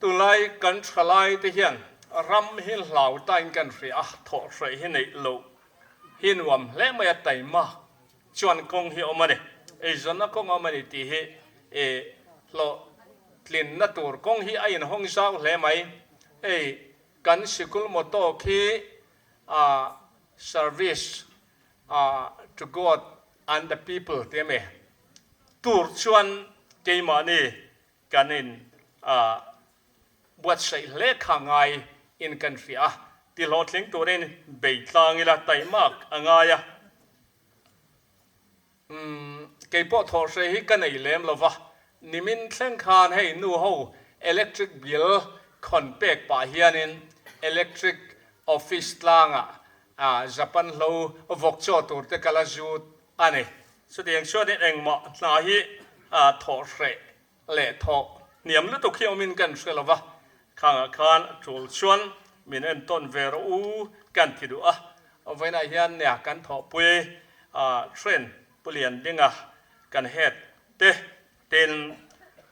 tunlai kan thalai te hian ram hi hlau tain kan hria a, thawhhreh hi neih loh hi nuam hle mai a taima Chuan kawng hi awm a ni, eizawnna kawng awm a ni tih hi i hlawhtlinna tur kawng hi a inhawng zau hle mai. Hei kan sikul motto khi Service to God and the people tih a mi tur chuan keimahni kan in buatsaih hle kha ngai in kan hria a, ti hlawhtling turin bei tlang ila taimak a ngai a. Umm, kei pawh thawhhreh hi ka nei lem lo va, nimin thleng khan hei nu ho electric bill khawn pek pah hianin electric office tlangah Japan hlo vawk chaw tur te ka la zut a ni. Chutiang chuanin engmah hna hi thawhhreh leh thawh hniam lutuk hi awmin kan hre lo va, khangah khan tul chuan min entawn ve rawh u kan ti duh a, vawiinah hian nia kan thawhpui train Pu Liandinga kan head te tin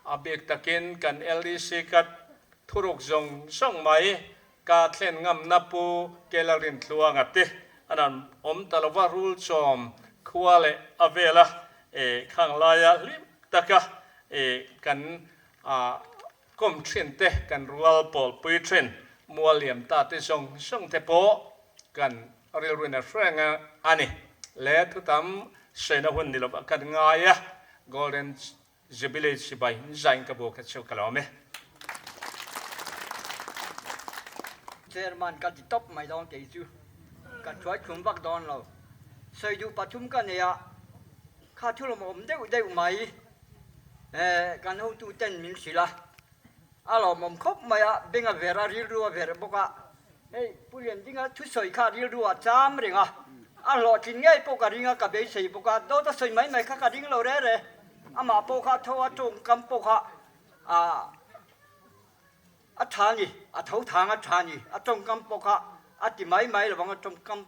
a bik takin kan LDC ka thuruk zawng zawng mai ka thlen ngamna Pu Kelalrintluanga te an han awm ta lo va, Rulchawm khua leh a vela khang laia hlim taka kan kawm thin te, kan rual pawlpui thin mual liam ta te zawng zawng te pawh kan rilruin a hreng a ni. Le thutam sawiina hun ni lova kan ngai a, Golden Jubilee chibai zain ka bu kha chu ka lawm e. Chairman ka ti tawp mai dawn kei chu ka thuai thlum vak dawn lo. Sawi duh pathum ka nei a, kha thu lawmawm deuh deuh mai kan hotu ten min hrilh a, a lawmawm khawp mai a, beng a ver a, rilru a ver bawk a, hei Pu Liandinga thusawi kha rilru a cham reng a, a hlawhtlin ngei pawh ka ring a, ka beisei bawk a, dawt a sawi mai mai kha ka ring lo re re, amah pawh kha tho a tawngkam pawh kha ah. A tha ni, a tho thang a tha ni, a tawngkam pawh kha a ti mai mai lovang, a tawngkam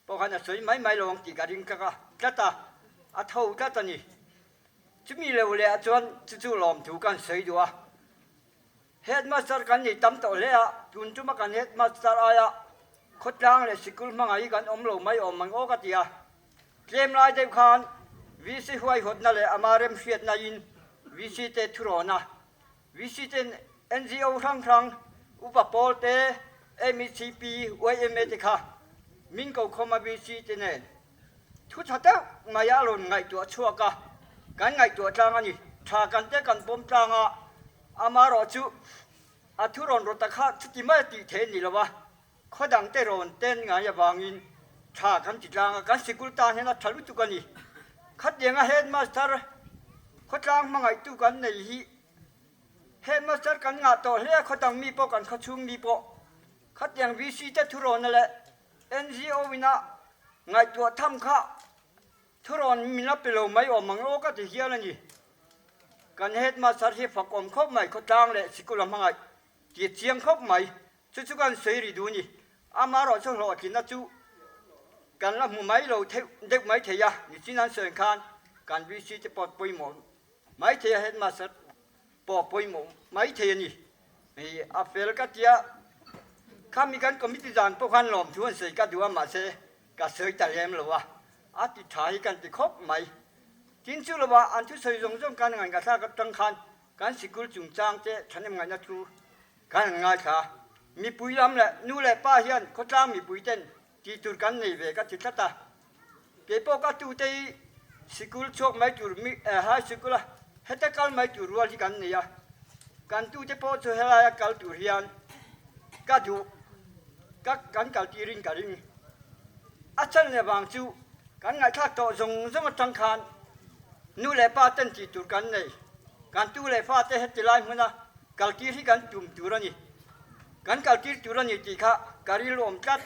pawh khan a sawi mai mai lovang tih ka ring kak a, tlat a, a tho tlat a ni. Chumi lo leh ah chuan chu chu lawmthu kan sawi duh a, Headmaster kan nei tam tawh hle a, tun tuma kan Headmaster aia khawtlang leh sikul hmangah hi kan awm lo mai awm ang aw ka ti a, tlem lai deuh khan VC huaihawtna leh ama remhriatna in VC te thurawn a, VC ten NGO hrang hrang, upa pawl te, MECP, YMA te kha min ko khawm a VC te nen thu tha deuh mai a rawn ngaihtuah chhuak a, kan ngaihtuah tlang a ni. Tha kan te kan pawm tlang a, amaherawh chu a thu rawn rawt a kha chuti mai a tih theih a ni lo a, khaw dang te rawn ten ngai avangin tha kan ti tlang a, kan sikul tan hian a tha lutuk a ni. Khatianga headmaster khawtlang hmangaihtu kan nei hi Headmaster kan ngah tawh hle a, khawdang mi pawh kan khawchhung mi pawh khatiang VC te thurawna leh NGO ina ngaihtuah tham kha thurawn min la pe lo mai awm ang aw ka ti hial a ni. Kan headmaster hi fak awm khawp mai, khawtlang leh sikul a hmangaih ti chiang khawp mai, chu chu kan sawi ri duh a ni. Amaherawhchu hlawhtlinna chu kan la hmu mai lo deuh mai thei a, nichin an sawi ang khan kan VC te pawh pawimawh Maithei a headmaster pawh pawimawh maithei a ni. Hei a fel ka tia, khami kan committee dan pawh khan lawmthu an sawi ka duh a mahse ka sawi ta lem lo a, a ti tha hi kan ti khawp mai. Tin chu lova an thusawi zawng zawng kan ngan ka thlak atang khan kan sikul chungchang te thahnem ngaihna thu kan han ngaithla a. Mipui lam leh nu leh pa hian khawtlang mipui ten tih tur kan nei ve ka ti tlat a. Keipawh ka tute hi sikul chhuak mai tur mi high sikul a heta kal mai tur rual hi kan nei a, kan tute pawh chu helaia kal tur hian ka duh ka kan kal tirin ka ring. A chhan leh vang chu kan ngaihthlak tawh zawng zawng atang khan nu leh pa ten tih tur kan nei, kan tu leh fa te heti lai hmuna kal tir hi kan tum tur a ni, kan kal tir tur a ni tih kha ka rilru awm tlat.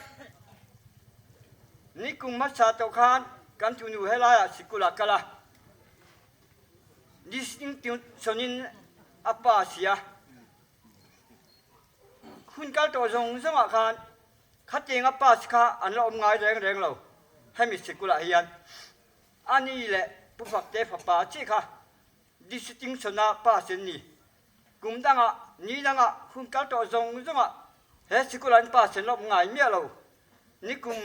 Nikum hmasa tawh khan kan tunu helaiah sikul ah kal a, distinction in a pass i a, hun kal tawh zawng zawng ah khan khatiang a pass kha an la awm ngai reng reng lo hemi sikul ah hian ani leh Pu Fakte fapa chiah kha distinction a pass an ni. Kum dangah, ni dangah hun kal tawh zawng zawngah he sikul ah an pass an la awm ngai miah lo. Nikum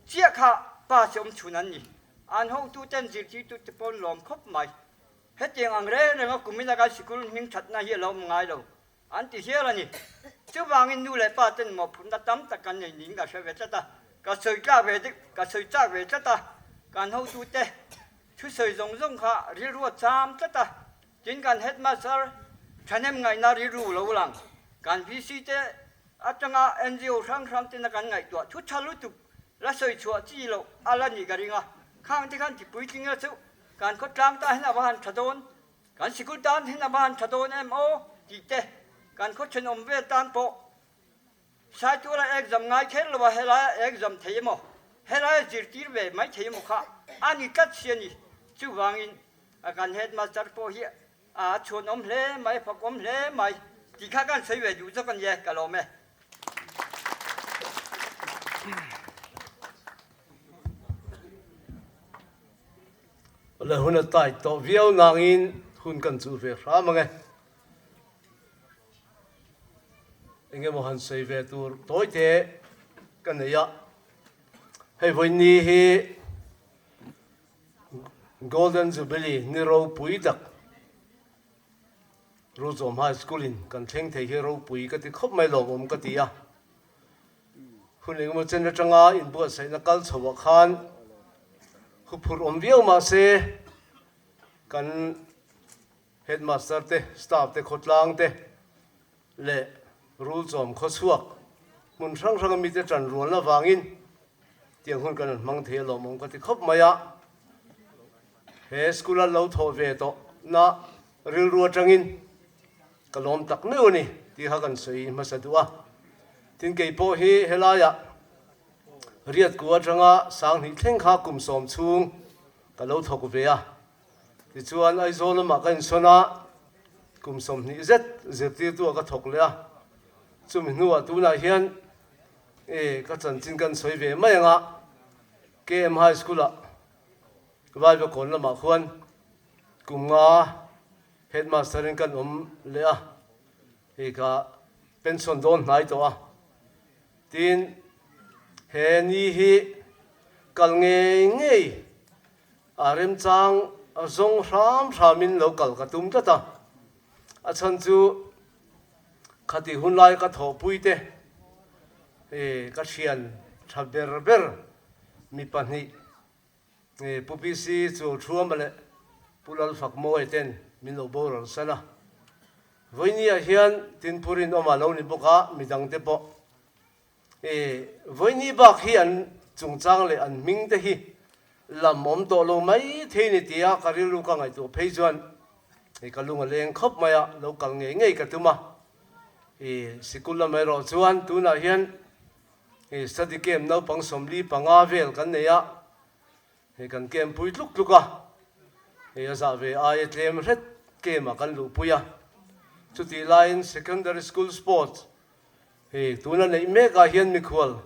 chiah kha pa che awm chhun an ni. An hotuten zirtirtute pawh an lawm khawp mai. Hetiang ang reng renga kumin a kan sikul hming thatna hi a lo awm ngai lo an ti hial a ni. Chuvangin nu leh pa ten mawhphurhna tam tak kan nei niin ka hre ve tlat a, ka sawi tlak ve deuh, ka sawi chak ve tlat a, kan hotute thusawi zawng zawng kha rilru a cham tlat a, Tin kan headmaster thahnem ngaihna rilru lo lang, kan VC te atanga NGO hrang hrang tena kan ngaihtuah thu tha lutuk la sawi chhuah chi loh a la nih ka ring a, khang te khan ti puitling la chu kan khawtlang tan hian a va han tha dawn, kan sikul tan hian a va han tha dawn em aw tih te kan khaw thenawm vel tan pawh Saituala exam ngai kher lo a helaia exam thei emaw, helaia zirtir ve mai thei emaw kha a ni tlat si a ni. Chuvangin kan headmaster pawh hi a chhuanawm hle mai, a fakawm hle mai tih kha kan sawi ve duh zawk a ni e, ka lawm e. Awle hun a tai tawh viau nangin hun kan chuh ve hram ang e. Eng emaw han sawi ve tur tawi te ka nei a, hei vawiin hi Golden Jubilee ni ropui tak Ruzawm High School in kan thleng thei hi ropui ka ti khawp mai lawmawm ka ti a, hun eng emaw chen atanga inbuatsaihna kal chhoah khan huphurh awm viau mahse kan Headmaster te, staff te, khawtlang te leh rulchawm khawchhuak. Hmun hrang hranga mite ṭan rualna vangin tiang hun kan rawn hmang thei alawmawm ka ti khawp mai a. He school a lo thawh ve tawh na rilru atangin ka lawm tak meuh a ni tih kha kan sawi hmasa duh a. Tin kei pawh hi helaiah Riatku atanga Sanghnih thleng kha kum sawm chhung ka lo thawk ve a. Tichuan Aizawl lamah ka insawn a, kum 20 zet zirtirtu ah ka thawk leh a. Chumi hnuah tunah hian e ka chanchin kan sawi ve mai ang a, KM High School ah Vaivakawn lamah khuan kum nga Headmaster in kan awm leh a, hei ka pension dawn hnai tawh a. Tin, he ni hi kal ngei ngei a remchang zawng hram hramin lo kal ka tum tlat a, a chhan chu khati hunlai ka thawhpui te eh ka thian tha ber ber mi pahnih eh Pu PC Chualthuama leh Pu Lalfakmawia ten min lo boral san a, Vawinia hian Tinpur in awm a lo ni bawk a, midang te pawh E, vawiini bak hi an chungchang leh an hming te hi lam awm tawh lo mai thei ni tia ka rilru ka ngaihtuah phei chuan e ka lung a leng khawp mai a, lo kal ngei ngei ka tum a. E, sikul lam erawh chuan tunah hian e study camp naupang 45 vel kan nei a, hei kan camp pui tluk tluk a, hei a zah ve aia tlem hret camp ah kan luhpui a, chutih laiin secondary school sports Hei tuna neih mekah hian mikhual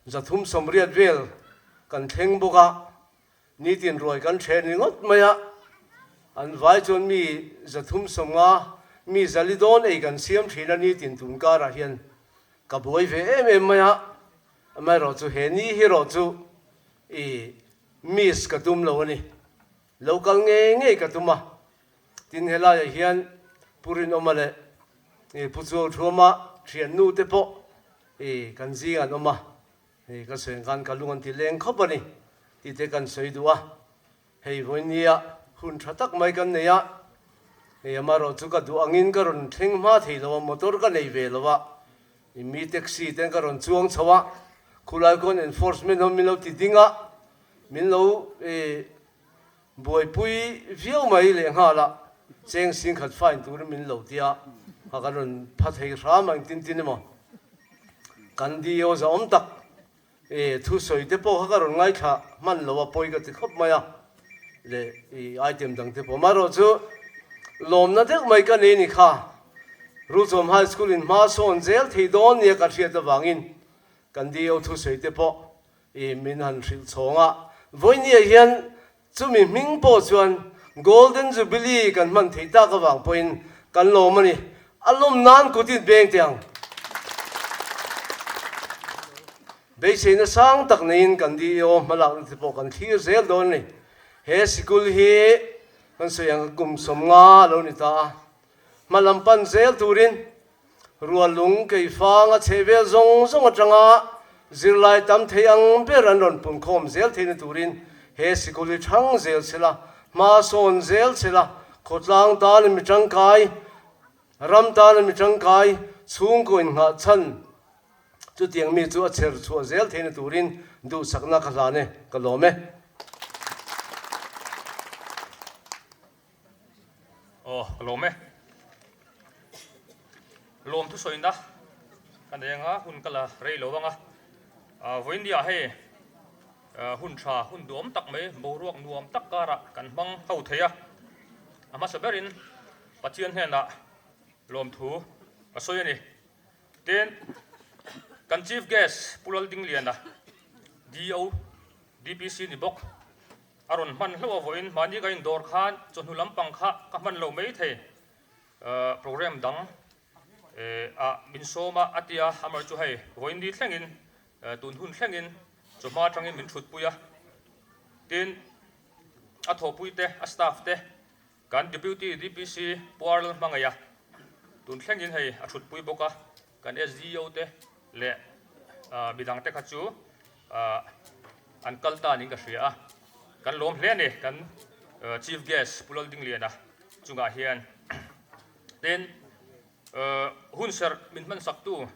380 vel kan thleng bawk a, nitin ruai kan then ringawt mai a, an vai chuan mi 350 mi zali dawn ei kan siam thin a nitin tun karah hian ka buai ve em em mai a, amaherawh chu he ni hi erawh chu i miss ka tum lo a ni, lo kal ngei ngei ka tum a. Tin helaiah hian Pu Rinawma leh Pu Chualthuama thiannu te pawh kan zing an awm a, ka sawi ang khan ka lung an ti leng khawp a ni tih te kan sawi duh a. Hei vawinia hun tha tak mai kan nei a, hei amaherawh chu ka duh angin ka rawn thleng hma thei lo a, motor ka nei ve lo a, mi taxi ten ka rawn chuang chho a, khulai khawn enforcement ho min lo ti ding a, min lo Buaipui viau mai lehnghal a, cheng singkhat fine turin min lo tia, kha kan rawn pha thei hram ang tin tin emaw kan DO za awm tak e thusawi te pawh kha ka rawn ngaithla hman lo a, pawi ka ti khawp mai a, leh i item dang te pawh amaherawh chu lawmna deuh mai ka nei ni kha, Rulchawm High School in hma sawn zel thei dawn nia ka hriat avangin kan DO thusawi te pawh I min han hrilh chhawng a, vawinia hian chumi hming pawh chuan Golden Jubilee kan hman theih tak avang pawhin kan lawm a ni. A lawm nan kut in beng teh ang. Beiseina sang tak neiin kan DEO hmalakna te pawh kan thlir zel dawn a ni. He sikul hi kan sawi ang kum 50 a lo ni ta a, hma lam pan zel turin Rualung keifang a chheh vel zawng zawng atanga zirlai tam thei ang ber an rawn punkhawm zel theihna turin he sikul hi thang zel che la, hma sawn zel che la, khawtlang tana mi tangkai, ram tana mi tangkai, chhungkaw innghah chhan chutiang mi chu a chher chhuah zel theihna turin duhsakna ka hlan e, ka lawm e. Aw, ka lawm e. Lawm thusawina ka nei anga hun ka la rei lo anga. Vawinia hei hun tha, hun duhawm tak mai, boruak nuam tak karah kan hmang ho thei a. A hmasa berin Pathian hnenah lawmthu ka sawi a ni. Tin, kan Chief Guest Pu Laldingliana, DO, DPC ni bawk. A rawn hman hlauh a vawiin mahni ka indawr khan chawhnu lampang kha ka hman lo mai thei. Program dang ah min sawm a, a ti a, amaherawhchu chu hei vawiin ni thlengin tun hun thlengin chawhma atangin min thutpui a. Tin, a thawhpui te, a staff te Kan Deputy DPC Pu Arlal Hmangaih a tun thlengin hei a thutpui bawk a, kan SDO te leh midang te kha chu an kal ta niin ka hria a, kan lawm hle a ni kan Chief Guest Pu Laldingliana chungah hian. Tin, hunserh min hmansak tu.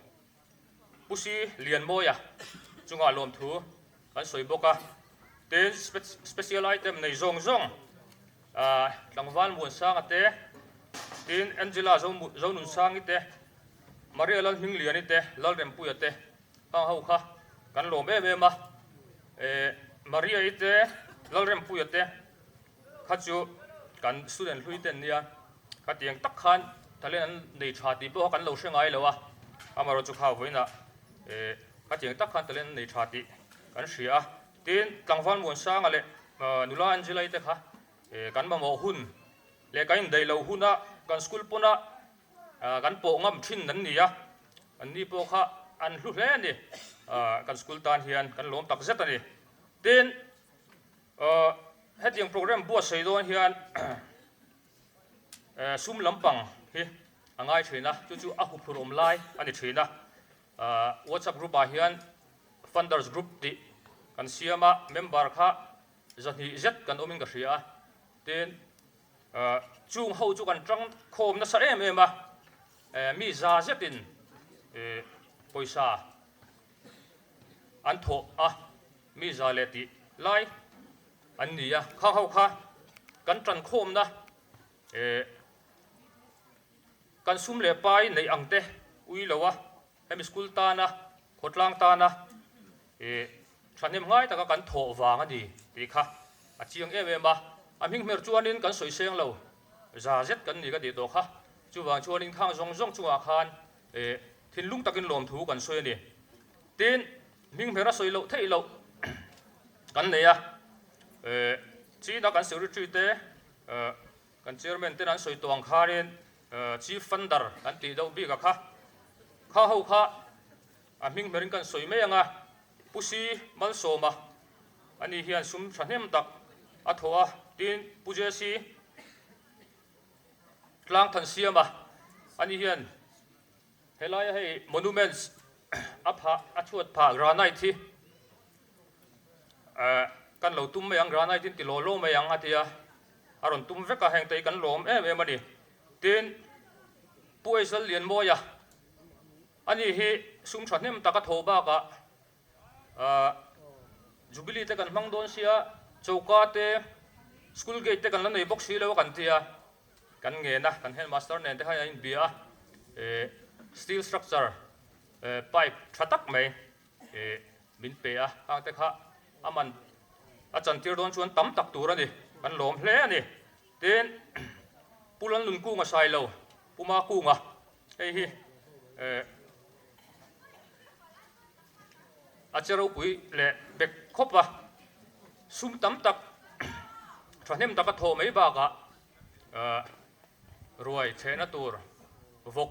Pu Si Lianmawia chungah lawmthu kan sawi bawk a. Tin, special item nei zawng zawng tlangval Muansanga te, tin Angela Zonunsangi te, Maria Lalhmingliani te, Lalrempuia te hang ho kha kan lawm em em a. Maria-i te, Lalrempuia te kha chu kan student hlui te an nia, khatiang tak khan talent an nei tha tih pawh kha kan lo hre ngai lo a, amaherawhchu kha vawiinah khatiang tak khan talent an nei tha tih kan hria a. Tin, tlangval Muansanga leh nula Angela-i te kha kan mamawh hun leh kan indaih loh huna kan school pawna kan pawh ngam thin an ni a, anni pawh kha an hlu hle a ni. Kan school tan hian kan lawm tak zet a ni. Tin, hetiang program buatsaih dawn hian sum lampang hi a ngai thin a, chu chu a huphurh awm lai a ni thin a. WhatsApp group ah hian Funders group tih kan siam a, member kha 200 zet kan awmin ka hria a, tin chung ho chu kan tang khawm nasa em em a, mi za zetin pawisa an thawh a, mi za leh tih lai an ni a, khang ho kha kan tan khawmna Kan sum leh pai neih ang te ui lo a, hemi school tana, khawtlang tana ih thahnem ngai taka kan thawh vang a ni tih kha a chiang em em a. A hming hmer chuanin kan sawi seng lo, za zet kan ni ka tih tawh kha. Chuvang chuanin khang zawng zawng chungah khan ih thinlung takin lawmthu kan sawi a ni. Tin, hming hmer a sawi loh theih loh kan nei a, ih China kan secretary te Kan chairman ten an sawi tawh ang khanin Chief Funder kan tih deuh bik a kha. Kha ho kha a hming hmerin kan sawi mai ang a, Pu Si Malsawma ani hian sum thahnem tak a thawh a, tin Pu JC Tlangthansiama ani hian helaia hei monuments a phah a chhuat phah granite hi Kan lo tum mai ang, granite in ti law law mai ang a ti a, a rawn tum vek a, heng te hi kan lawm em em a ni. Tin, Pu Eisal Lianmawia, ani hi sum thahnem tak a tho bakah Jubilee te kan hmang dawn sia, choka te, school gate te kan la nei bawk si lo a kan ti a, kan ngen a, kan headmaster nen te khan an inbia a, steel structure pipe tha tak mai Ih, min pe a, khang te kha a man a chantir dawn chuan tam tak tur a ni, kan lawm hle a ni. Tin, Pu Lalnun Kunga Sailo, Pu Ma Kunga, hei hi eh a che ropui leh bek khawp a, sum tam tak thahnem taka thawh mai bakah eh ruai chhehna tur vawk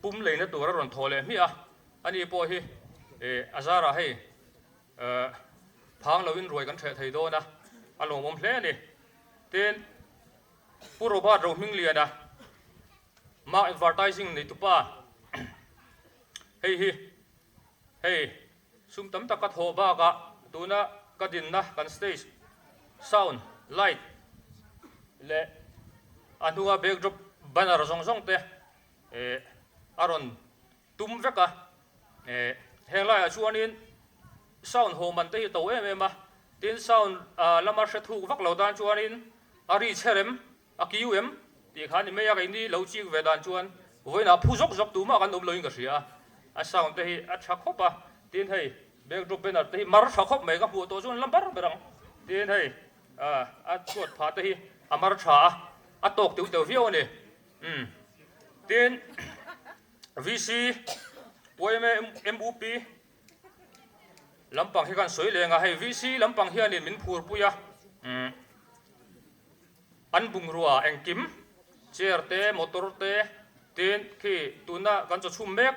pum leina tur a rawn thawh leh hmiah a, ani pawh hi a zarah hei phang loin ruai kan hreh thei dawn a, a lawmawm hle a ni. Tin, Pu Robert Rohmingliana Mark Advertising neitupa hei hi hei sum tam tak ka thawh bakah tuna ka dinna kan stage sound, light leh a hnunga backdrop banner zawng zawng te eh a rawn tum vek a, eh heng laiah chuanin sound haw man te hi a to em em a, tin sound lama hre thuk vak lo tan chuanin a ri chhe rem a kiu em tih kha ni mai a, keini lo chik ve dan chuan vawiinah phu zawk zawk tumah kan awm loin ka hria a, a sound te hi a tha khawp a, tin hei backdrop banner te hi mar tha khawp mai ka hmuh tawh chuan la bar ber ang, tin hei a chhuat phah te hi a mar tha a, a tawk teuh teuh viau a ni. Umm. Tin, VC, yma, MUP lampang hi kan sawi leng a, hei VC lampang hianin min phurpui a, umm, an bungrua engkim, chair te, motor te, tin khi tuna kan chaw chhum mek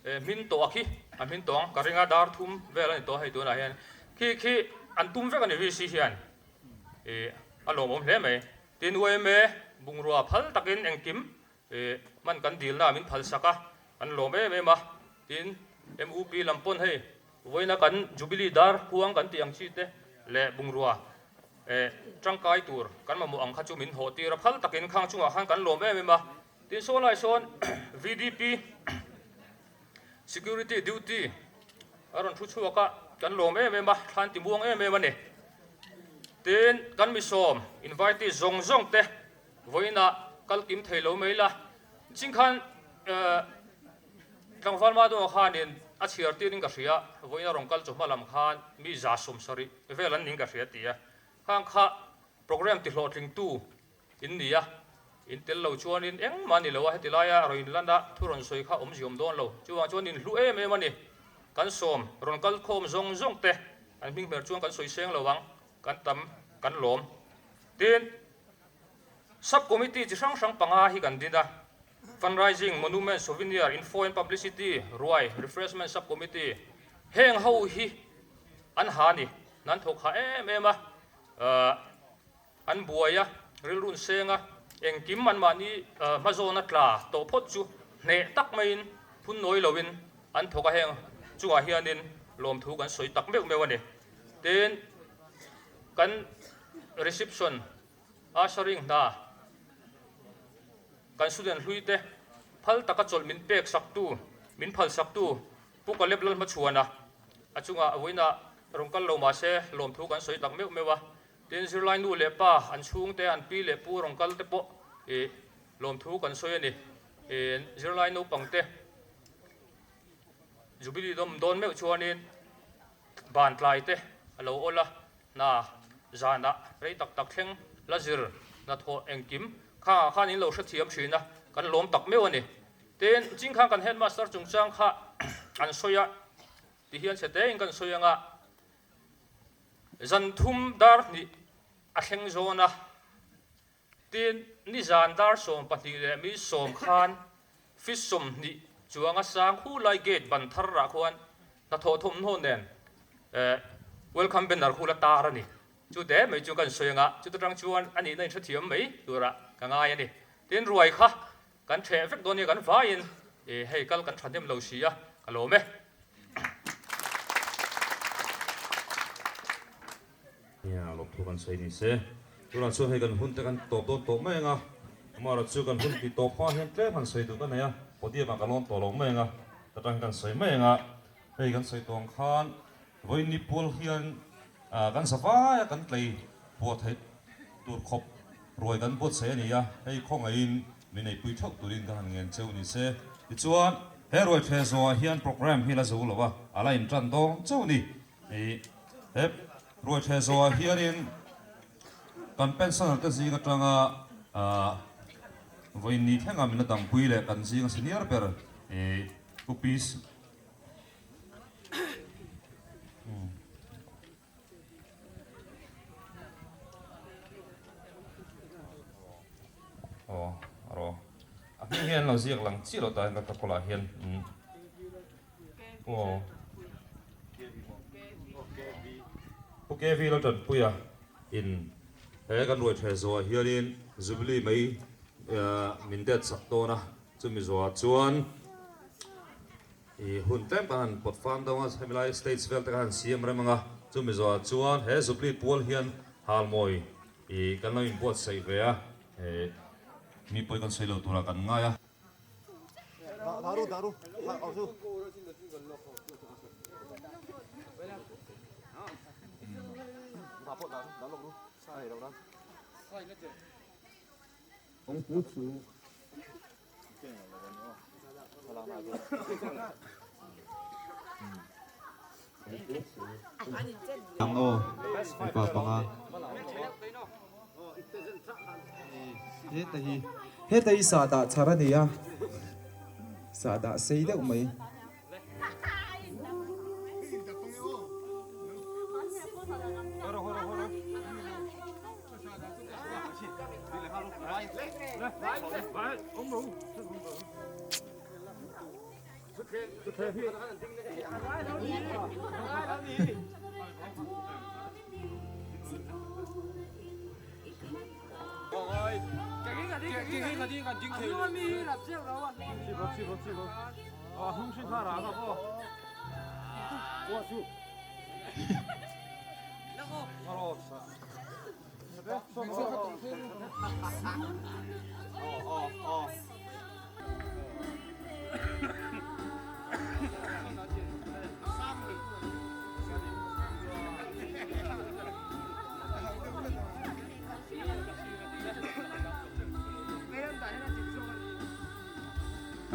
hmin tawh a khi, a hmin tawh ang ka ring a, dar thum vel a ni tawh a hei tunah hian, khi khi an tum vek a ni VC hian, ih a lawmawm hle mai. Tin yma bungrua phal takin engkim hman kan dilna min phal sak a, kan lawm em em a. Tin MUP lam pawn hei vawiina kan Jubilee dar khuang kan tih ang chi te leh bungrua tangkai tur kan mamawh ang kha chu min hawh tir a, phal takin khang chungah khan kan lawm em em a. Tin saw lai sawn VDP. Security duty a rawn thu chhuak a, kan lawm em em a, thlan ti muang em em a ni. Tin, kan misawm, invitee, zawng zawng te vawiinah kal kim thei lo mai la. Ching khan tlangval Madunga khanin a chhiar tirin ka hria, vawiina rawn kal chu hma lam khan mi 170 vel an ning ka hria ti a. Khang kha program ti hlawhtlingtu In ni a, in tel lo chuanin engmah ni lo a, heti laia rawn inlan a, thu rawn sawi kha awmzia awm dawn lo. Chuvang chuan in hlu em em a ni. Kan sawm rawn kal khawm zawng zawng te an hming hmer chuan kan sawi seng lo ang, kan tam, kan lawm. Tin, Sub Committee chi hrang hrang panga hi kan din a, Fundraising, Monument, Souvenir, Info and Publicity, Ruai, Refreshment Sub Committee, heng ho hi an ha ni, nan thawk ha em em a, An buai a, rilrun seng a, engkim anmahni hmazawna tla tawh phawt chu hneh tak maiin phun nawi loin an thawk a, heng chungah hianin lawmthu kan sawi tak meuh meuh a ni. Tin, kan reception ushering hna kan student hlui te phal taka chawlh min pek saktu, min phal saktu Pu Kaleb Lalhmachhuana a chungah vawiinah rawn kal lo mahse lawmthu kan sawi tak meuh meuh a. Tin, zirlai nu leh pa, an chhungte, an pi leh pu rawn kal te pawh ih lawmthu kan sawi a ni. Ih zirlai naupangte Jubilee dawm dawn meuh chuanin ban tlai te a lo awl a, hna zanah rei tak tak thleng la zir hnathawh engkim khangah khan in lo hrethiam thin a, kan lawm tak meuh a ni. Tin, chingkhang kan headmaster chungchang kha an sawi a, tihian chhe tein kan sawi anga, Zan thum dar hnih a thleng zawn a, tin nizan dar 12 leh mi sawm khan feet 20 chuanga sang khu lai gate ban thar rah khuan hnathawh thawmhnaw nen welcome banner khu la tar a ni. Chu te mai chu kan sawi anga chuta tang chuan a nihna inhrethiam mai turah ka ngai a ni. Tin ruai kha Kan ṭheh vek dawn nia kan vaiin i hei kal kan ṭhahnem lo si a, ka lawm e. Nia, lawmthu kan sawi ni se. Tunah chuan hei kan hun te kan tawp dawn tawh mai ang a, amaherawh chu kan hun ti tawp hma hian tlem han sawi duh ka nei a, podium ah ka lawn tawh lo mai ang a, ta tang kan sawi mai ang a, hei kan sawi tawh ang khan vawiin ni pual hian kan sa vai a kan tlei puah theih tur khawp Ruai kan buatsaih a ni a, hei khawngaihin min eipui theuh turin ka han ngen cheu ni se. Tichuan, he ruai ṭhe zawhah hian programme hi la zo lo a, a la inṭan dawn chauh a ni. He ruai ṭhe zawhah hianin kan pensioner te zing aṭanga vawiin ni thlenga min la dangpui leh kan zinga senior ber Pu Peace. Aw a rawh a hming hian lo ziak lang chiah lo ta hian ka kawlah hian aw Pu KV lo tanpuia in he kan ruai the zawh ah hianin Jubilee mai min det sak dawn a chumi zawh ah chuan I hun tlem kan han pawt fam deuh a, hemi lai stage vel te kha han siam rem ang a, chumi zawhah chuan he Jubilee pual hian halmawi i kan lo inbuatsaih ve a, mi pawi kan sawi lo turah kan ngai a. Ang aw mipa panga. Heta hi heta hi sahdah chhar a ni a sahdah sei deuh mai.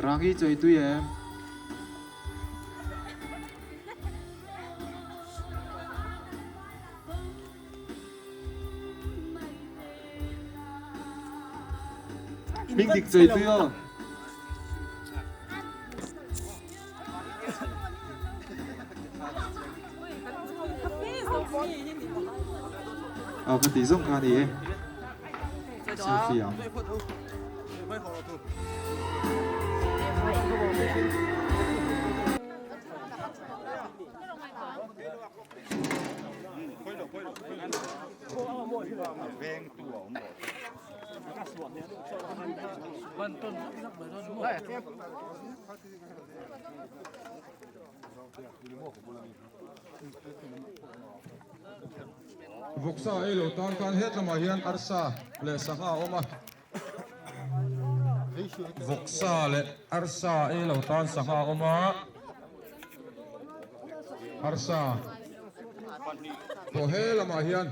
Ragi chaw i tui em? Hming dik chaw i tui aw. Aw ka tih zawng kha a ni e. Selfie ang. Vawksa ei lo tan khan hetlamah hian arsa leh sangha a awm a, vawksa leh arsa ei lo tan sangha a awm a, arsa pawh he lamah hian.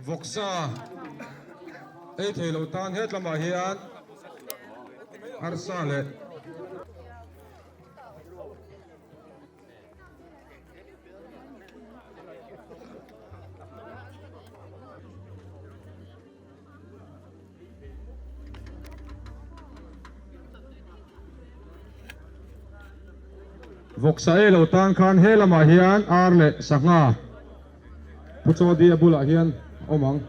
Vawksa ei thei lo tan het lamah hian arsa leh. Vawksa ei lo tan khan he lamah hian ar leh sangha Pu Chawdi a bulah hian a awm ang.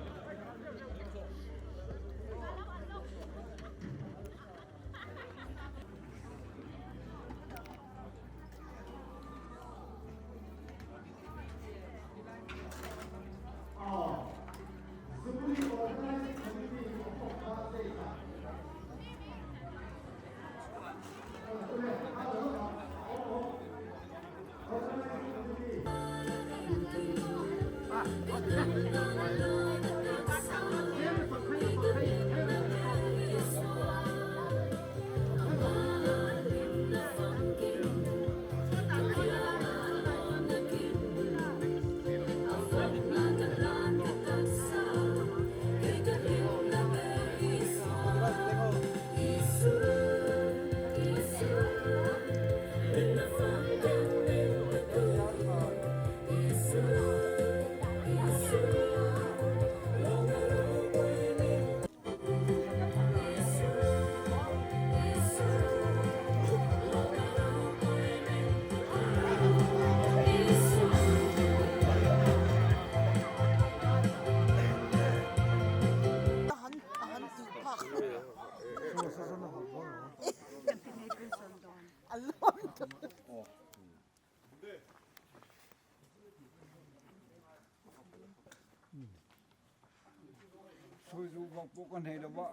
Sawi duh vak pawh ka nei lo va,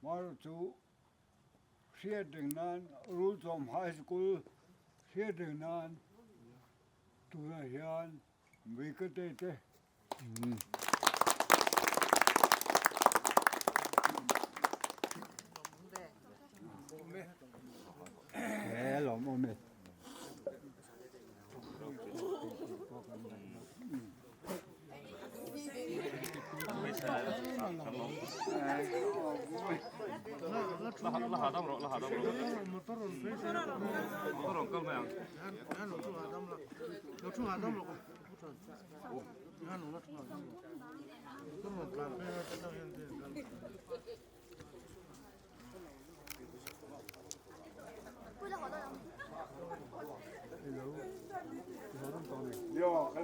amaherawhchu hriat reng nan Rulchawm High School hriat reng nan tunah hian mei ka tei te.